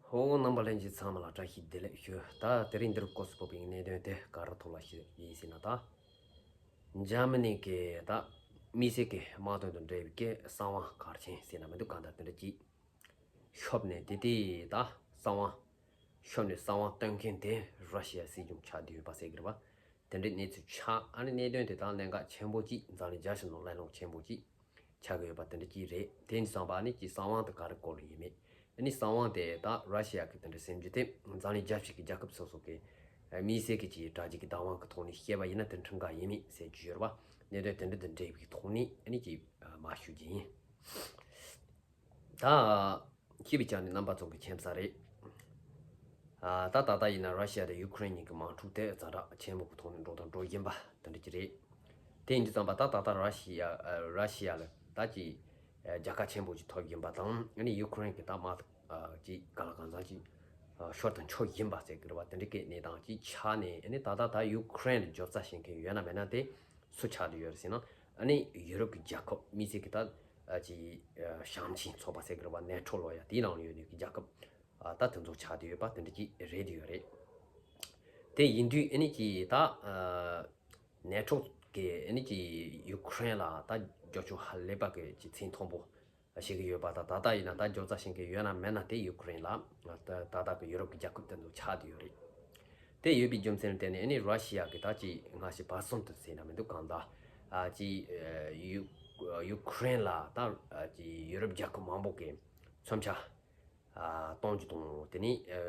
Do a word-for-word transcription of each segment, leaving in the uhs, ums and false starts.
ཧོ། རྣམ་པ་ལྷན་རྒྱས་ཚང་མ་ལ་བཀྲ་ཤིས་བདེ་ལེགས་ཞུ། ད་དེ་རིང་འདིར་སྐོར་སུ་བབས་པའི་གནད་དོན་དེ་ག་རེ་ཐོག་ལ་ཞུ་ཡིན་ཟེར་ན། ད་འཇར་མ་ནི་གི་ད་དམིགས་བསལ་གྱི་དམག་དོན་དང་འབྲེལ་བའི་གི་གསང་བ་གལ་ཆེན་ཟེར་ན་མི་འདུག་གང་ལྟར་དེ་འདྲ་ཅིག་ཤོབ་ནས་དེ་དེ་ད་གསང་བ་ཤོབ་ནས་གསང་བ་སྟོན་མཁན་དེ་ར་ཤི་ཡ་སྲིད་གཞུང་ཆགས་བསྡད་ཡོད་པ་ཟེར་གི་རེད་པ། དེ་འདྲའི་གནས་ཚུལ་ཆགས། ཨ་ནི་གནད་དོན་དེ་དག་གནད་འགག་ཆེན་པོ་ཅིག་འཛམ་གླིང་རྒྱལ་སྤྱི་ནང་གླེང་སློང་ཆེན་པོ་ཅིག་ཆགས་ཀྱི་ཡོད་པ་དེ་འདྲ་ཅིག་རེད། དེ་ཡིན་དུས་ཙམ་པ་ཨ་ནི་ཅིག་གསང་བ་དེ་ག་རེ་སྐོར་ལ་ཡིན་མིན། ཨ་ནི་གསང་བ་དེ་དག་ར་ཤི་ཡ་གི་དེ་འདྲ་སེམས་རྒྱུད་དེ་འཛམ་གླིང་རྒྱལ་སྤྱི་གི་རྒྱལ་ཁབ་སོ་སོ་གི་དམིགས་བསལ་གྱི་ཅིག་དྲ་རྒྱའི་གི་བདག་དབང་གི་ཐོག་ནས་བཤད་པ་ཡིན་ན་དེ་ཁྲིམས་འགལ་ཡིན་མིན་ཟེར་རྒྱུ་ཡོད་རེད་པ། གནད་དོན་དེ་འདྲ་དང་འབྲེལ་བའི་ཐོག་ནས་ཨ་ནི་ཅིག་མར་ཞུ་རྒྱུ་ཡིན། ད་ཤེས་པའི་ཆ་ནས་རྣམ་པ་ཚོ་གི་མཁྱེན་གསལ་རེད། ཨ་ད་ད་ལྟ་ཡིན་ན་ར་ཤི་ཡ་དང་ཡུ་ཁུ་རེན་གཉིས་ཀྱི་དམག་འཁྲུག་དེ་ཛ་དྲག་ཆེན་པོ་གི་ཐོག་ནས་འགྲོ་དང་འགྲོ་བཞིན་པ་དེ་འདྲ་ཅིག་རེད། དེ་ཡིན་དུས་ཙམ་པ་ད་ད་ལྟ་ར་ཤི་ཡ་ཨ་ར་ཤི་ཡ་ལ་ད་ཅིག་ཨ་རྒྱལ་ཁ་ཆེན་པོ་ཅིག་ཐོབ་བཞིན་པ་དང་ཨ་ནི་ཡུ་ཁུ་རེན་གྱི་ད་དམག་ཨ་ཅིག་ག་ལ་གང་འཚམ་ཅིག་ཨ་ཤོར་དང་འཕྱོག་བཞིན་པ་ཟེར་གི་རེད་པ། དེ་འདྲ་གི་གནས་སྟངས་ཅིག་ཆགས་ནས་ཨ་ནི་ད་ལྟ་ད་ཡུ་ཁུ་རེན་ལ་འབྱོར་རྩ་བྱེད་མཁན་ཡོད་ན་མེད་ན་དེ་སུ་ཆགས་བསྡད་ཡོད་རེད་ཟེར་ན། ཨ་ནི་ཡུ་རོབ་ཀྱི་རྒྱལ་ཁབ་དམིགས་བསལ་གྱི་ད་ཨ་ཅིག་ཨ་བྱང་ཆིངས་ཚོགས་པ་ཟེར་གི་རེད་པ། ནེ་ཊོ་ལབ་ཡ་དེའི་ནང་ལ་ཡོད་ནས་ཀྱི་རྒྱལ་ཁབ་ཨ་ད་དེ་ཚོ་ཆགས་བསྡད་ཡོད་པ་དེ་འདྲ་ཅིག་རེད་བསྡད་ཡོད་རེད། དེ་ཡིན་དུས་ཨ་ནི་ཅིག་ད་ཨ་ནེ་ཊོ་གི་ཨ་ནི་ཅིག་ཡུ་ཁུ་རེན་ལ་ད་རྒྱབ་སྐྱོར་ཧ་ལས་པ་གི་ཅིག་མཚན་མཐོན་པོ་བྱེད་ཀྱི་ཡོད་པ་དང་། ད་ལྟ་ཡིན་ན་ད་འབྱོར་རྩ་བྱེད་མཁན་ཡོད་ན་མེད་ན་དེ་ཡུ་ཁུ་རེན་ལ་ད་ད་ལྟ་གི་ཡུ་རོབ་ཀྱི་རྒྱལ་ཁབ་དེ་ཚོ་ཆགས་བསྡད་ཡོད་རེད། དེ་ཡོད་པའི་རྒྱུ་མཚན་ལ་བརྟེན་ནས་ཨ་ནི་ར་ཤི་ཡ་གི་ད་ཅིག་སྔ་ཕྱི་བར་གསུམ་དུ་ཟེར་ན་མི་འདུག་གང་ལྟར་ཨ་ཅིག་ཨ་ཡུ་ཡུ་ཁུ་རེན་ལ་ད་ཨ་ཅིག་ཡུ་རོབ་རྒྱལ་ཁབ་མང་པོ་གི་མཚོན་ཆ་ཨ་གཏོང་རྒྱུ་དང་། དེ་ནས་ཨ་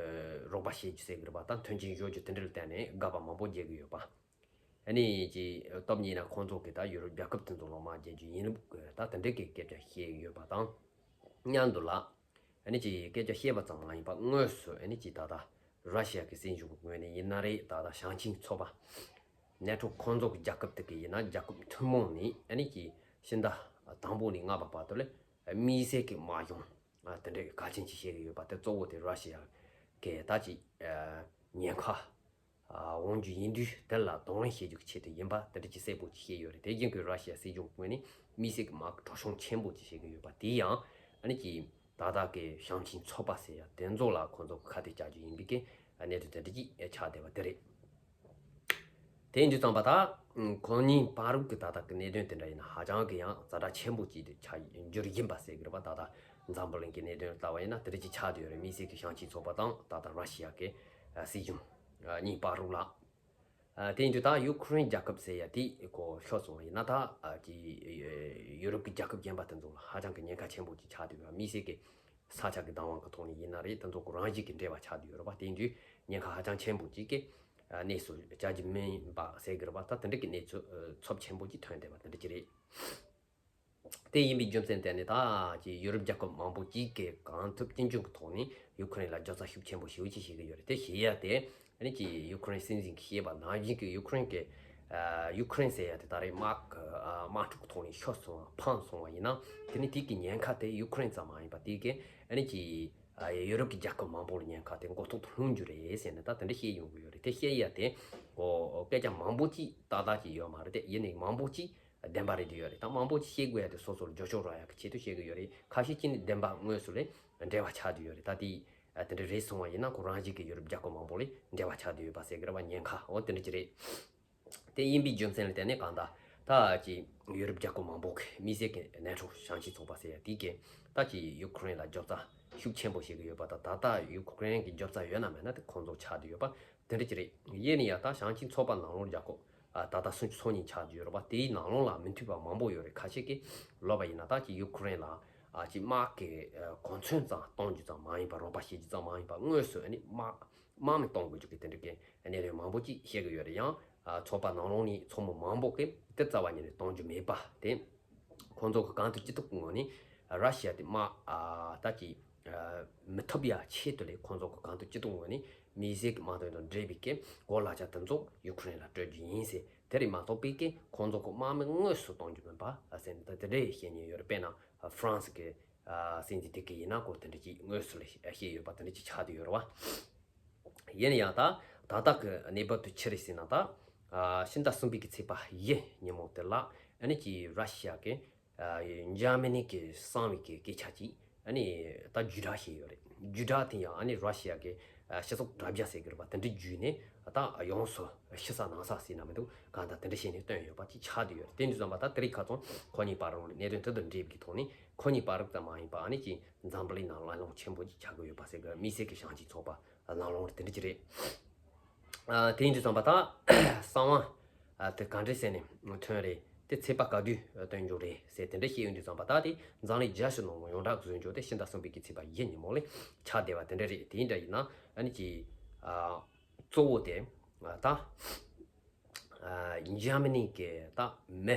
རོགས་པ་བྱེད་རྒྱུ་ཟེར་གི་རེད་པ། ད་མཐུན་རྐྱེན་སྦྱོར་རྒྱུ་དེ་འདྲ་ལ་བརྟེན་ནས་དགག་པ་མང་པོ་རྒྱག་གི་ཡོད་པ། ཨ་ནི་ཅིག་སྟབས་ཉེས་ན་ཁོང་ཚོ་གིས་ད་ཡུ་རོབ་རྒྱལ་ཁབ་དེ་ཚོ་ལ་དམག་རྒྱག་རྒྱུ་ཡིན་ལུགས་ད་དེ་འདྲ་གི་སྐད་ཆ་བཤད་ཡོད་པ་དང་མཉམ་དུ་ལ། ཨ་ནི་ཅིག་སྐད་ཆ་བཤད་པ་ཙམ་མ་ཡིན་པ་དངོས་སུ་ཨ་ནི་ཅིག་ད་ལྟ་ར་ཤི་ཡ་གི་སྲིད་གཞུང་གི་ངོས་ནས་ཡིན་ན་རེད། ད་ལྟ་བྱང་ཆིངས་ཚོགས་པ་ནེ་ཊོ་ཁོང་ཚོ་གི་རྒྱལ་ཁབ་དེ་གི་ཡིན་ན་རྒྱལ་ཁབ་ཐུན་མོང་ནས་ཨ་ནི་ཅིག་ཕྱི་ཟླ་དང་པོ་ནས་ལྔ་པ་བར་དུ་ལ་དམིགས་བསལ་གྱི་དམག་སྦྱོང་ཨ་དེ་འདྲ་གལ་ཆེན་ཅིག་བྱེད་ཀྱི་ཡོད་པ་དེ་གཙོ་བོ་དེ་ར་ཤི་ཡ་གི་ད་ཅིག་ཨ་ཉེན་ཁ་ཨ་འོང་རྒྱུ་ཡིན་དུས་དེ་ལ་གདོང་ལེན་བྱེད་རྒྱུ་གི་ཆེད་དུ་ཡིན་པ་དེ་འདྲ་ཅིག་གསལ་པོ་ཅིག་བཤད་ཡོད་རེད། དེ་རྐྱེན་གྱིས་ར་ཤི་ཡ་སྲིད་གཞུང་ངོས་ནས་དམིགས་བསལ་གྱི་དམག་གི་གྲོགས་ཤོམ་ཆེན་པོ་ཅིག་བྱེད་ཀྱི་ཡོད་པ་དེ་ཡང་ཨ་ནི་ཅིག་ད་ལྟ་གི་བྱང་ཆིངས་ཚོགས་པ་ཟེར་ཡ་དེ་ཚོ་ལ་ཁོང་ཚོ་གི་ཁ་གཏད་བཅག་རྒྱུ་ཡིན་པའི་གི་གནད་དོན་དེ་འདྲ་ཅིག་ཆགས་བསྡད་པ་དེ་རེད། དེ་ཡིན་དུས་ཙམ་པ་ད་ཁོང་གཉིས་བར་གྱི་ད་ལྟ་གི་གནད་དོན་དེ་འདྲ་ཡིན་ན་ཧ་ཅང་གི་ཡང་ཛ་དྲག་ཆེན་པོ་ཅིག་ཏུ་ཆགས་འགྱུར་བཞིན་པ་ཟེར་གི་རེད་པ། ད་ལྟ་འཛམ་བུ་གླིང་གི་གནད་དོན་ལྟ་བ་ཡིན་ན་དེ་འདྲ་ཅིག་ཆགས་བསྡད་ཡོད་རེད། དམིགས་བསལ་གྱི་བྱང་ཆིངས་ཚོགས་པ་དང་ད་ལྟ་ར་ཤི་ཡ་གི་སྲིད་གཞུང་གཉིས་བར་རུ་ལ། ཨ་དེ་ཡིན་དུས་ད་ཡུ་ཁུ་རེན་རྒྱལ་ཁབ་ཟེར་ཡ་དེ་གོ་ཤོད་སོང་བ་ཡིན་ན་ད་ཨ་ཀྱི་ཡུ་རོབ་ཀྱི་རྒྱལ་ཁབ་གཞན་པ་དེ་ཚོ་ལ་ཧ་ཅང་གི་ཉེན་ཁ་ཆེན་པོ་ཅིག་ཆགས་བསྡད་ཡོད། དམིགས་བསལ་གྱི་ས་ཆ་གི་བདག་དབང་གི་ཐོག་ནས་ཡིན་ན་རེད། དེ་ཚོ་གི་རང་བཞིན་གྱི་འབྲེལ་བ་ཆགས་བསྡད་ཡོད་རེད་པ། དེ་ཡིན་དུས་ཉེན་ཁ་ཧ་ཅང་ཆེན་པོ་ཅིག་གི་ཨ་གནས་སུ་བཅར་རྒྱུ་མིན་པ་ཟེར་གི་རེད་པ། ད་དེ་འདྲ་གི་གནས་ཚུལ་ཚབས་ཆེན་པོ་ཅིག་ཐོན་བསྡད་པ་དེ་འདྲ་ཅིག་རེད། དེ་ཡིན་པའི་རྒྱུ་མཚན་དེ་ནི་ད་ཀྱི་ཡུ་རོབ་རྒྱལ་ཁབ་མང་པོ་ཅིག་གིས་གང་ཐུབ་ཅི་འབྱུང་གི་ཐོག་ནས་ཡུ་ཁུ་རེན་ལ་རྒྱབ་རྩ་ཤུགས་ཆེན་པོ་ཞེ་པོ་ཅིག་བྱེད་ཀྱི་ཡོད་རེད། དེ་བྱེད་ཡ་དེ་ཨ་ནི་ཀྱི་ཡུ་ཁུ་རེན་སྲིད་འཛིན་གྱིས་བཤད་པ་ནང་བཞིན་གྱི་ཡུ་ཁུ་རེན་གྱི་ཨ་ཡུ་ཁུ་རེན་ཟེར་ཡ་དེ་ད་རེས་དམག་གི་ཨ་དམག་འཁྲུག་གི་ཐོག་ནས་ཤོར་སོང་བ་ཕམ་སོང་བ་ཡིན་ན་དེ་ནི་དེ་གི་ཉེན་ཁ་དེ་ཡུ་ཁུ་རེན་ཙམ་མ་ཡིན་པ་དེ་གི་ཨ་ནི་ཀྱི་ཨ་ཡུ་རོབ་ཀྱི་རྒྱལ་ཁབ་མང་པོ་ལ་ཉེན་ཁ་དེ་མགོ་ཐོག་ཏུ་ལྷུང་རྒྱུ་རེད་ཟེར་ནས་ད་དེ་འདྲ་བཤད་ཡོང་གི་ཡོད་རེད། དེ་བཤད་ཡ་དེ་ཨོ་སྐད་ཆ་མང་པོ་ཅིག་ཏག་ཏག་ཅིག་ཡོད་མ་རེད། དེ་ཡིན་ནའི་མང་པོ་ཅིག་བདེན་པ་རེད་འདི་ཡོད་རེད། ད་མང་པོ་ཅིག་བཤད་དགོས་ཡ་དེ་སོ་སོར་རྒྱབ་སྐྱོར་རག་ཡ་གི་ཆེད་དུ་བཤད་གི་ཡོད་རེད། ཁ་ཤས་ཅིག་ནི་བདེན་པ་དངོས་སུ་ལས་འབྲེལ་བ་ཆགས་བསྡད་ཡོད་རེད། ད་དེ་ཨ་དེ་འདྲ་རེད་སོང་བ་ཡིན་ན་ཁོ་རང་བཞིན་གྱི་ཡུ་རོབ་རྒྱལ་ཁབ་མང་པོ་ལས་འབྲེལ་བ་ཆགས་བསྡད་ཡོད་པ་ཟེར་གི་རེད་བ། ཉེན་ཁ་འོ་དེ་འདྲ་ཅིག་རེད། དེ་ཡིན་པའི་རྒྱུ་མཚན་ལ་བརྟེན་ནས་གང་ལྟར་ད་ཅིག་ཡུ་རོབ་རྒྱལ་ཁབ་མང་པོ་གི་དམིགས་བསལ་གྱི་ནེ་ཊོ་བྱང་ཆིངས་ཚོགས་པ་ཟེར་ཡ་དེ་གིས་ད་ཅིག་ཡུ་ཁུ་རེན་ལ་རྒྱབ་རྩ་ཤུགས་ཆེན་པོ་བྱེད་གི་ཡོད་པ་དང་ད་ལྟ་ཡུ་ཁུ་རེན་གྱི་རྒྱབ་རྩ་ཡོད་ན་མེད་ན་དེ་ཁོང་ཚོ་ཆགས་བསྡད་ཡོད་པ། དེ་འདྲ་ཅིག་རེད། ཡིན་ན་ཡང་ད་བྱང་ཆིངས་ཚོགས་པ་ནང་ལོགས་རྒྱལ་ཁབ་ཨ་ད་ལྟ་སུམ་ཅུ་སོ་གཉིས་ཆགས་ཀྱི་ཡོད་རེད་པ། དེའི་ནང་ལོགས་ལ་མི་མཐུན་པ་མང་པོ་ཡོད་རེད། ཁ་ཤས་ཀྱིས་ལབ་པ་ཡིན་ན་ད་ཅིག་ཡུ་ཁུ་རེན་ལ་ཨ་ཅིག་དམག་གི་ཨ་གོ་མཚོན་ཙམ་གཏོང་རྒྱུ་ཙམ་མ་ཡིན་པར་རོགས་པ་བྱེད་རྒྱུ་ཙམ་མ་ཡིན་པར་དངོས་སུ་ཨ་ནི་དམག་དམག་མི་གཏོང་དགོས་རྒྱུ་གི་དེ་འདྲ་གི་གནས་ལུགས་མང་པོ་ཅིག་བཤད་ཀྱི་ཡོད་རེད། ཡང་ཨ་ཚོགས་པ་ནང་ལོགས་ནས་ཚོགས་མི་མང་པོ་གིས་དེ་རྩ་བ་ཉིད་ནས་གཏོང་རྒྱུ་མེད་པ་དེ། ཁོང་ཚོ་གི་གང་ཐུབ་ཅི་ཐུབ་ཀྱི་ངོས་ནས་ར་ཤི་ཡ་དེ་དམག་ཨ་ད་ཅིག་ཨ་མི་ཐུབ་ཡ་ཆེད་དུ་ལས་ཁོང་ཚོ་གི་གང་ཐུབ་ཅི་ཐུབ་ངོས་ནས་དམིགས་བསལ་གྱི་དམག་དོན་དང་འབྲེལ་བའི་གི་གོ་ལག་ཆ་དེ་ཚོ་ཡུ་ཁུ་རེན་ལ་སྤྲོད་རྒྱུ་ཡིན་ཟེར། དེ་རེད་མ་གཏོགས་པའི་གི་ཁོང་ཚོ་གི་དམག་མི་དངོས་སུ་གཏོང་རྒྱུ་མིན་པ་ཟེར་ནས་ད་དེ་འདྲའི་བཤད་མཁན་ཡོད་རེད། དཔེར་ན་ཧྥ་རན་སི་གི་ཨ་སྲིད་འཛིན་དེ་གི་ཡིན་ན་ཁོ་དེ་འདྲ་ཅིག་དངོས་སུ་ལ་བཤད་ཡོད་པ་དེ་འདྲ་ཅིག་ཆགས་བསྡད་ཡོད་རེད་བ། ཡིན་ཡང་ད་ད་ལྟ་གི་གནས་བབ་དེ་ཆི་རེད་ཟེར་ན་ད་ཨ་ཕྱི་ཟླ་གསུམ་པའི་གི་ཚེས་པ་བཞི་ཉིན་མོ་དེ་ལ་ཨ་ནི་ཀྱི་ར་ཤི་ཡ་གི་ཨ་འཇར་མ་ནི་གི་གསང་བའི་གི་སྐད་ཆ་ཅིག་ཨ་ནི་ད་བརྒྱུད་བསྒྲགས་བྱས་ཡོད་རེད། བརྒྱུད་བསྒྲགས་དེ་ཡང་ཨ་ནི་ར་ཤི་ཡ་གི་ཨ་སྤྱི་ཚོགས་དྲ་རྒྱ་ཟེར་གི་རེད་པ། དེ་འདྲ་བརྒྱུད་ནས་ད་ཡོངས་སུ་ཕྱི་ས་ནང་ས་ཟེར་ན་མི་འདུག། གང་ལྟར་དེ་འདྲ་བྱས་ནས་བཏོན་ཡོད་པ་ཅིག་ཆགས་བསྡད་ཡོད་རེད། དེ་འདྲ་སོང་པ་ད་དེ་རིང་ཁ་སང་ཁོ་གཉིས་བར་རུ་གནད་དོན་དེ་དང་འབྲེལ་བའི་ཐོག་ནས་ཁོ་གཉིས་བར་རུ་ཙམ་མ་ཡིན་པ་ཨ་ནི་ཅིག་འཛམ་བུ་གླིང་ནང་གླེང་སློང་ཆེན་པོ་ཅིག་ཆགས་ཀྱི་ཡོད་པ་ཟེར་གི། དམིགས་བསལ་གྱི་བྱང་ཆིངས་ཚོགས་པ་གླེང་སློང་དེ་འདྲ་ཅིག་རེད། ཨ་དེ་ཡིན་དུས་ཙམ་པ་ད་གསང་བ་ཨ་དེ་ག་འདྲས་ཟེར་ནས་ཐོན་རེད། དེ་ཚེས་པ་ག་དུས་སྟོན་རྒྱུ་རེད་ཟེར་དེ་འདྲ་བཤད་ཡོང་དུས་ཙམ་པ་ད་དེ་འཛམ་གླིང་རྒྱལ་སྤྱི་ནང་ལ་ཡོངས་གྲགས་བཟོ་རྒྱུ་དེ་ཕྱི་ཟླ་གསུམ་པའི་གི་ཚེས་པ་བཞི་ཉིན་མོ་ལ་ཆགས་བསྡད་པ་དེ་འདྲ་རེད། དེ་འདྲ་ཡིན་ན་ཨ་ནི་ཅིག་ཨ་གཙོ་བོ་དེ་ཨ་ད་ཨ་འཇར་མ་ནི་གི་ད་མི་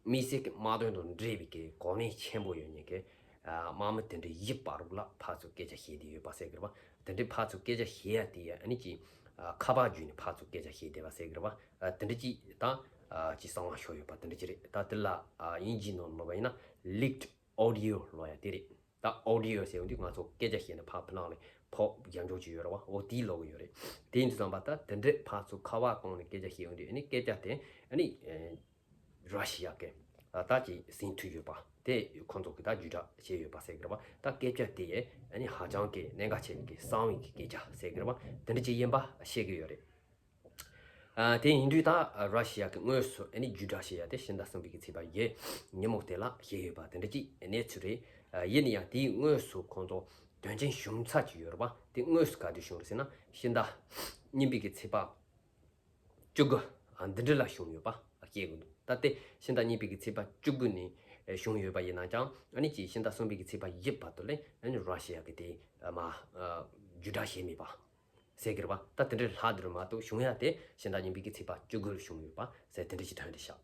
དམིགས་བསལ་གྱི་དམག་དོན་དང་འབྲེལ་བའི་གི་གོ་གནས་ཆེན་པོ་ཡོད་མཁན་གྱི་ཨ་དམག་མི་དེ་འདྲའི་བཞི་བར་རུ་ལ་ཕར་ཚུར་སྐད་ཆ་བཤད་བསྡད་ཡོད་པ་ཟེར་གི་རེད་པ། དེ་འདྲའི་ཕར་ཚུར་སྐད་ཆ་བཤད་ཡ་དེ་ཡ་ཨ་ནི་ཅིག་ཨ་ཁ་པར་བརྒྱུད་ནས་ཕར་ཚུར་སྐད་ཆ་བཤད་བསྡད་པ་ཟེར་གི་རེད་པ། ཨ་དེ་འདྲ་ཅིག་ད་ཨ་ཅིག་གསང་བ་ཤོར་ཡོད་པ་དེ་འདྲ་ཅིག་རེད། ད་དེ་ལ་ཨ་དབྱིན་ཇིའི་ནང་ལབ་པ་ཡིན་ན་leaked audio ལབ་ཡ་དེ་རེད། ད་audio ཟེར་ཡོང་དུས་ང་ཚོ་སྐད་ཆ་བཤད་ནས་ཕར་ཕུ་ནང་ལ་ཕོག་རྒྱབ་འཇོག་བྱས་ཡོད་རེད་པ། འོ་དེའི་ལོག་གི་ཡོད་རེད། དེ་ཡིན་དུས་ཙམ་པ་ད་དེ་འདྲས་ཕར་ཚུར་ཁ་པར་བཏང་ནས་སྐད་ཆ་བཤད་ཡོང་དུས་ཨ་ནི་སྐད་ཆ་དེ་ཨ་ནི་ཨ་ར་ཤི་ཡ་གི་ཨ་ད་ཅིག་ཟིན་ཐུབ་ཡོད་པ་དེ་ཁོང་ཚོ་གིས་ད་བརྒྱུད་བསྒྲགས་བྱས་ཡོད་པ་ཟེར་གི་རེད་པ། ད་སྐད་ཆ་དེ་ཨ་ནི་ཧ་ཅང་གི་གནད་འགག་ཆེ་བའི་གི་གསང་བའི་གི་སྐད་ཆ་ཟེར་གི་རེད་པ། དེ་འདྲ་ཅིག་ཡིན་པ་བཤད་གི་ཡོད་རེད། ཨ་དེ་ཡིན་དུས་ད་ར་ཤི་ཡ་གི་དངོས་སུ་ཨ་ནི་བརྒྱུད་བསྒྲགས་བྱས་ཡ་དེ་ཕྱི་ཟླ་གསུམ་པའི་གི་ཚེས་པ་བཞི་ཉིན་མོ་དེ་ལ་བཤད་ཡོད་པ་དེ་འདྲ་ཅིག་གནས་ཚུལ་རེད། ཨ་ཡིན་ན་ཡང་དེའི་དངོས་སུ་ཁོང་ཚོ་དོན་རྐྱེན་བྱུང་ཚར་གྱི་ཡོད་རེད་པ། དེ་དངོས་སུ་ག་དུས་བྱུང་རེད་ཟེར་ན་ཕྱི་ཟླ་གཉིས་པའི་གི་ཚེས་པ་བཅུ་དགུ་ཨ་འདི་འདྲ་ལ་བྱུང་ཡོད་པ་བཤད་གི་འདུག། ད་དེ་ཕྱི་ཟླ་གཉིས་པའི་གི་ཚེས་པ་བཅུ་དགུ་ནས་ཨེ་བྱུང་ཡོད་པ་ཡིན་ན་ཀྱང་ཨ་ནི་ཅིག་ཕྱི་ཟླ་གསུམ་པའི་གི་ཚེས་པ་བཞི་བར་དུ་ལས་ཨ་ནི་ར་ཤི་ཡ་གི་དེ་ཨ་མ་ཨ་བརྒྱུད་བསྒྲགས་བྱས་མེད་པ་ཟེར་གི་རེད་པ། ད་དེ་འདྲའི་ལྷག་འདིར་མ་གཏོགས་བྱུང་ཡ་དེ་ཕྱི་ཟླ་གཉིས་པའི་གི་ཚེས་པ་བཅུ་དགུ་ལ་བྱུང་ཡོད་པ་ཟེར་དེ་འདྲ་ཞིག་ཐོན་བསྡད་ཤག།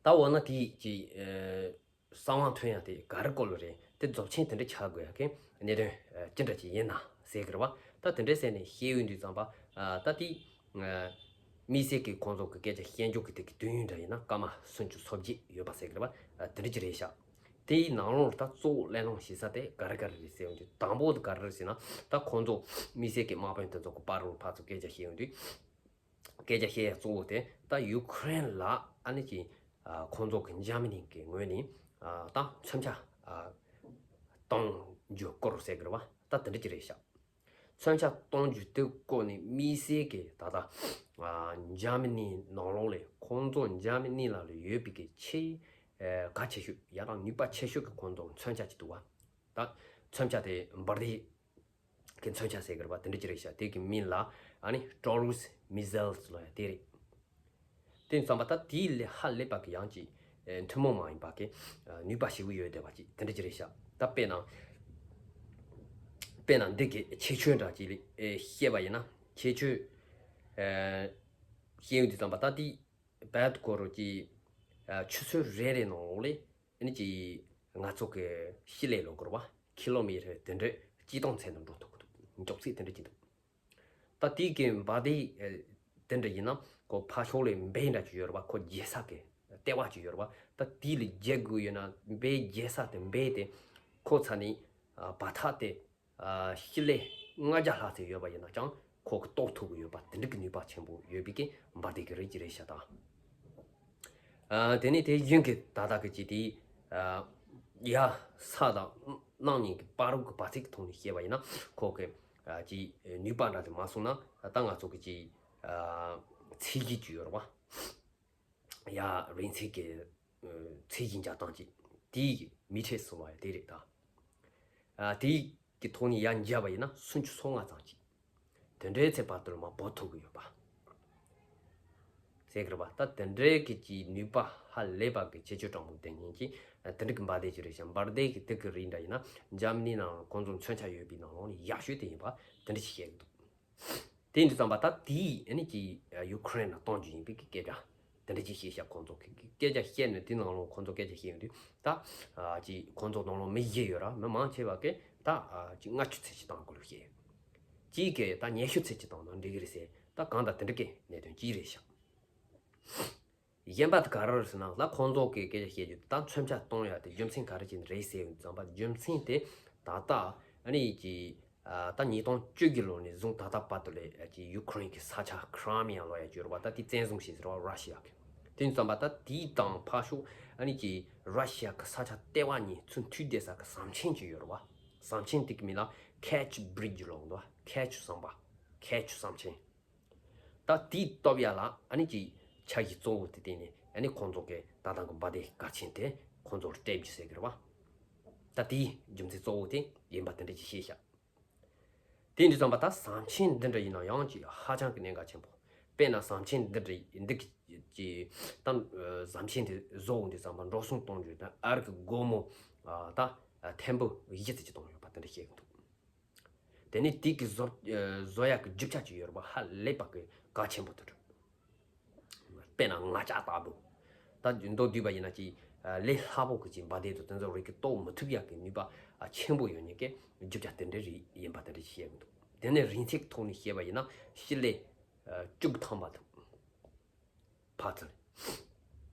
ད་འོ་ན་དེ་ཅིག་ཨེ་གསང་བ་ཐོན་ཡ་དེ་ག་རེ་སྐོར་ལ་རེད། དེ་རྫོགས་ཆེན་དེ་འདྲ་ཆགས་དགོས་ཡ་གི་གནད་དོན་ཨེ་ཅི་འདྲ་ཅིག་ཡིན་ན་ཟེར་གི་རེད་པ། ད་དེ་འདྲའི་ཟེར་ནས་བཤད་ཡོང་དུས་ཙམ་པ་ཨ་ད་དེ་ཨེ་དམིགས་བསལ་གྱི་ཁོང་ཚོ་གི་སྐད་ཆ་བཤད་འཇོག་གི་དེ་གི་དུས་ཡུན་འདྲ་ཡིན་ན་སྐར་མ་སུམ་ཅུ་སོ་བརྒྱད་ཡོད་པ་ཟེར་གི་རེད་པ། ཨ་དེ་འདྲ་ཅིག་རེད་ཤག། དེའི་ནང་ལོགས་ལ་ད་གཙོ་བོ་གླེང་སློང་བྱེད་ས་དེ་ག་རེ་ག་རེ་རེད་ཟེར་ཡོང་དུས་དང་པོ་དེ་ག་རེ་རེད་ཟེར་ན་ད་ཁོང་ཚོ་དམིགས་བསལ་གྱི་དམག་དཔོན་དེ་ཚོ་གི་བར་རུ་ཕར་ཚུར་སྐད་ཆ་བཤད་ཡོང་དུས། སྐད་ཆ་བཤད་ཡ་གཙོ་བོ་དེ་ད་ཡུ་ཁུ་རེན་ལ་ཨ་ནི་ཅིག་ཨ་ཁོང་ཚོ་གི་འཇར་མ་ནི་གི་ངོས་ནས་ཨ་ད་མཚོན་ཆ་ཨ་གཏོང་རྒྱུ་སྐོར་ཟེར་གི་རེད་པ། ད་དེ་འདྲ་ཅིག་རེད་ཤག། མཚོན་ཆ་གཏོང་རྒྱུ་དེ་སྐོར་ནས་དམིགས་བསལ་གི་ད་ལྟ་ཨ་འཇར་མ་ནི་ནང་ལོགས་ལ་ཁོང་ཚོ་འཇར་མ་ནི་ལ་ལ་ཡོད་པའི་གི་ཆེས་ཨ་གལ་ཆེ་ཤོས་ཡ་རང་ནུས་པ་ཆེ་ཤོས་གི་ཁོང་ཚོ་མཚོན་ཆ་ཅིག་འདུག་པ། ད་མཚོན་ཆ་དེ་འབར་མདེལ་གི་མཚོན་ཆ་ཟེར་གི་རེད་པ། དེ་འདྲ་ཅིག་རེད་ཤག། དེ་གི་མིང་ལ་ཨ་ནི་Taurus missiles ལབ་ཡ་དེ་རེད། དེ་ཙམ་པ་ད་དེའི་ལས་ཧ་ལས་པ་གི་ཡང་ཅིག་ཨེ་ཐུན་མོང་མ་ཡིན་པ་གི་ཨ་ནུས་པ་ཞེ་པོ་ཡོད་བསྡད་པ་ཅིག་དེ་འདྲ་ཅིག་རེད་ཤག། ད་དཔེར་ན་དཔེར་ན་འདི་གི་ཁྱད་ཆོས་འདྲ་ཅིག་ལ་ཨེ་བཤད་པ་ཡིན་ན་ཁྱད་ཆོས་ཨེ་བཤད་ཡོང་དུས་ཙམ་པ་ད་དེ་བལ་ཏུ་ཀོ་རུ་ཅིག་ཨ་ཆུ་ཚོད་རེ་རེ་ནང་ལོགས་ལ་ཨ་ནི་ཅིག་ང་ཚོ་གི་ཤི་ལེ་ལོ་གོར་བ་ཁི་ལོ་མི་ཊར་དེ་འདྲ་སྤྱི་སྟོང་ཚད་དུ་འགྲོ་ཐུབ་ཀྱི་འདུག། མགྱོགས་ཚད་དེ་འདྲ་ཅིག་འདུག། ད་དེའི་གི་འབར་མདེལ་དེ་འདྲ་ཡིན་ན་ཁོ་ཕར་ཕྱོགས་ལ་འབེན་འདྲ་ཅིག་ཡོད་རེད་པ། ཁོ་རྒྱལ་ས་གི་ལྟེ་བ་ཅིག་ཡོད་རེད་པ། ད་དེ་ལ་རྒྱལ་དགོས་ཡོད་ན་འབེན་རྒྱལ་ས་དེ་འབེན་དེ་ཁོ་ཚ་ནི་བར་ཐག་དེ་ཨ་ཤི་ལེ་ལྔ་བརྒྱ་ལྷག་ཙམ་ཡོད་པ་ཡིན་ན་ཀྱང་ཁོ་གི་གཏོར་ཐུབ་ཀྱི་ཡོད་པ་དེ་འདྲ་གི་ནུས་པ་ཆེན་པོ་ཡོད་པའི་གི་འབར་མདེལ་གི་རིགས་ཅིག་རེད་ཤག་ད། ཨ་དེ་ནས་དེ་གཞུང་གི་ད་ལྟ་གི་ཅིག་དེ་ཨ་ཡ་ས་དང་གནམ་གཉིས་ཀྱི་བར་གྱི་བར་ཚིགས་ཀྱི་ཐོག་ནས་བཤད་པ་ཡིན་ན་ཁོ་གི་ཨ་ཅིག་ནུས་པ་འདྲ་དེ་མ་སོང་ན་ད་ང་ཚོ་གི་ཅིག་ཨ་ཚད་གཞི་ཅིག་ཡོད་རེད་པ། ཡ་རིང་ཚད་ཀྱི་ཨ་ཚད་གཞི་འཇགས་སྟངས་ཅིག་དེའི་མི་ཁྲེ་སུ་བ་ཡ་དེ་རེད་ད། ཨ་དེའི་གི་ཐོག་ནས་ཡར་འཇགས་པ་ཡིན་ན་སུམ་ཅུ་སོ་ལྔ་ཙམ་ཅིག་དེ་འདྲའི་ཚད་བར་དུ་མར་འབོར་ཐུབ་ཀྱི་ཡོད་པ་ཟེར་གི་རེད་པ། ད་དེ་འདྲའི་གི་ཅིག་ནུས་པ་ཧ་ལས་པ་གི་ཁྱད་ཆོས་དྲང་པོ་ལྡན་མཁན་གྱི་ཨ་དེ་འདྲ་གི་འབར་མདེལ་ཅིག་རེད་ཤག། འབར་མདེལ་གི་དེ་གི་རིགས་འདྲ་ཡིན་ན་འཇར་མ་ནི་ནང་ཁོང་ཚོ་མཚོན་ཆ་ཡོད་པའི་ནང་ལོགས་ནས་ཡག་ཤོས་དེ་ཡིན་པ་དེ་འདྲ་ཞིག་བཤད་གི་འདུག། དེ་ཡིན་དུས་ཙམ་པ་ད་དེའི་ཨ་ནི་ཅིག་ཡུ་ཁུ་རེན་ལ་གཏོང་རྒྱུ་ཡིན་པའི་གི་སྐད་ཆ་དེ་འདྲ་ཅིག་བཤད་ཤག། ཁོང་ཚོ་གི་སྐད་ཆ་བཤད་ནས་དེ་ནང་ལོགས་ཁོང་ཚོ་སྐད་ཆ་བཤད་ཡོང་དུས་ད་ཨ་ཅིག་ཁོང་ཚོ་ནང་ལོགས་མི་བཞི་ཡོད་ར་མི་མང་ཆེ་བ་གི་ད་ཨ་ཅིག་ལྔ་བཅུ་ཚད་ཅིག་བཏང་དགོས་ལུགས་བཤད་ཡོད། གཅིག་གི་ད་ཉི་ཤུ་ཚད་ཅིག་བཏང་ན་འགྲིག་གི་རེད་ཟེར། ད་གང་ལྟར་དེ་འདྲ་གི་གནད་དོན་གཅིག་རེད་ཤག། གཞན་པ་དེ་ག་རེ་རེད་ཟེར་ན་ལ་ཁོང་ཚོ་གི་སྐད་ཆ་བཤད་རྒྱུ་ད་མཚོན་ཆ་གཏོང་ཡ་དེ་རྒྱུ་མཚན་ག་རེ་བྱས་ནས་རེད་ཟེར་ཡོང་དུས་ཙམ་པ་རྒྱུ་མཚན་དེ་ད་ལྟ་ཨ་ནི་ཅིག་ཨ་ད་ཉིས་སྟོང་བཅུ་གི་ལོ་ནས་བཟུང་ད་ལྟ་བར་དུ་ལས་ཨ་ཅིག་ཡུ་ཁུ་རེན་གི་ས་ཆ་ཁི་རི་མི་ཡ་ལབ་ཡ་ཅིག་ཡོད་རེད་པ། ད་དེ་བཙན་བཟུང་བྱས་ཟེར་བ་ར་ཤི་ཡ་གི། དེ་ཡིན་དུས་ཙམ་པ་ད་དེའི་དང་ཕར་ཕྱོགས་ཨ་ནི་ཅིག་ར་ཤི་ཡ་གི་ས་ཆ་ལྟེ་བ་གཉིས་ཚུར་མཐུད་བསྡད་ས་གི་ཟམ་ཆེན་ཅིག་ཡོད་རེད་པ། ཟམ་ཆེན་དེ་གི་མིང་ལ་ཁེཆ་བི་རི་ཇི་ལབ་འདུག་ཁེཆ་ཟམ་པ། ཁེཆ་ཟམ་ཆེན། ད་དེའི་སྟོབས་ཡ་ལ་ཨ་ནི་ཅིག་འཆར་གཞི་གཙོ་བོ་དེ་བརྟེན་ནས་ཨ་ནི་ཁོང་ཚོ་གི་ད་ཐང་གི་འབར་མདེལ་གལ་ཆེན་དེ་ཁོང་ཚོར་སྤྲད་རྒྱུ་ཟེར་གི་རེད་བ། ད་དེའི་རྒྱུ་མཚན་གཙོ་བོ་དེ་ཡིན་པ་དེ་འདྲ་ཅིག་ཤེས་ཤག་དེ་འདྲ་ཙམ་པ་ད་ཟམ་ཆེན་འདི་འདྲ་ཡིན་ན་ཡང་ཅིག་ཧ་ཅང་གི་གནད་འགག་ཆེན་པོ། དཔེར་ན་ཟམ་ཆེན་འདི་འདྲ་འདི་གི་ཅིག་ད་ཟམ་ཆེན་དེ་བཟོ་འོང་དུས་ཙམ་པ་འགྲོ་སོང་གཏོང་རྒྱུ་དང་ཨ་རི་གི་སྒོར་མོ་ད་ཐེར་འབུམ་བཞི་ཙམ་ཅིག་གཏོང་ཡོད་པ་དེ་འདྲ་བཤད་གི་འདུག་དེ་ནས་དེ་གི་བཟོ་བཟོ་ཡག་གི་རྒྱུ་ཆ་ཅིག་ཡོད་རེད་པ། ཧ་ལས་པ་གི་གལ་ཆེན་པོ་དེ་འདྲ། དཔེར་ན་ང་ཅག་ལྟ་བུ། ད་མདོར་བསྡུས་པ་ཡིན་ན་ཅིག་ལས་སླ་པོ་གི་ཅིག་འབར་མདེལ་དང་དེ་ཚོ་རིགས་ཀྱི་གཏོར་མི་ཐུབ་ཡག་གི་ནུས་པ་ཆེན་པོ་ཡོད་མཁན་གྱི་རྒྱུ་ཆ་དེ་འདྲ་རིགས་ཡིན་པ་དེ་འདྲ་ཞིག་བཤད་གི་འདུག་དེ་ནས་རིང་ཚད་ཀྱི་ཐོག་ནས་བཤད་པ་ཡིན་ན་སྤྱི་ལེ་བཅུ་ཐམ་པ་འདུག་ཕར་ཚུར།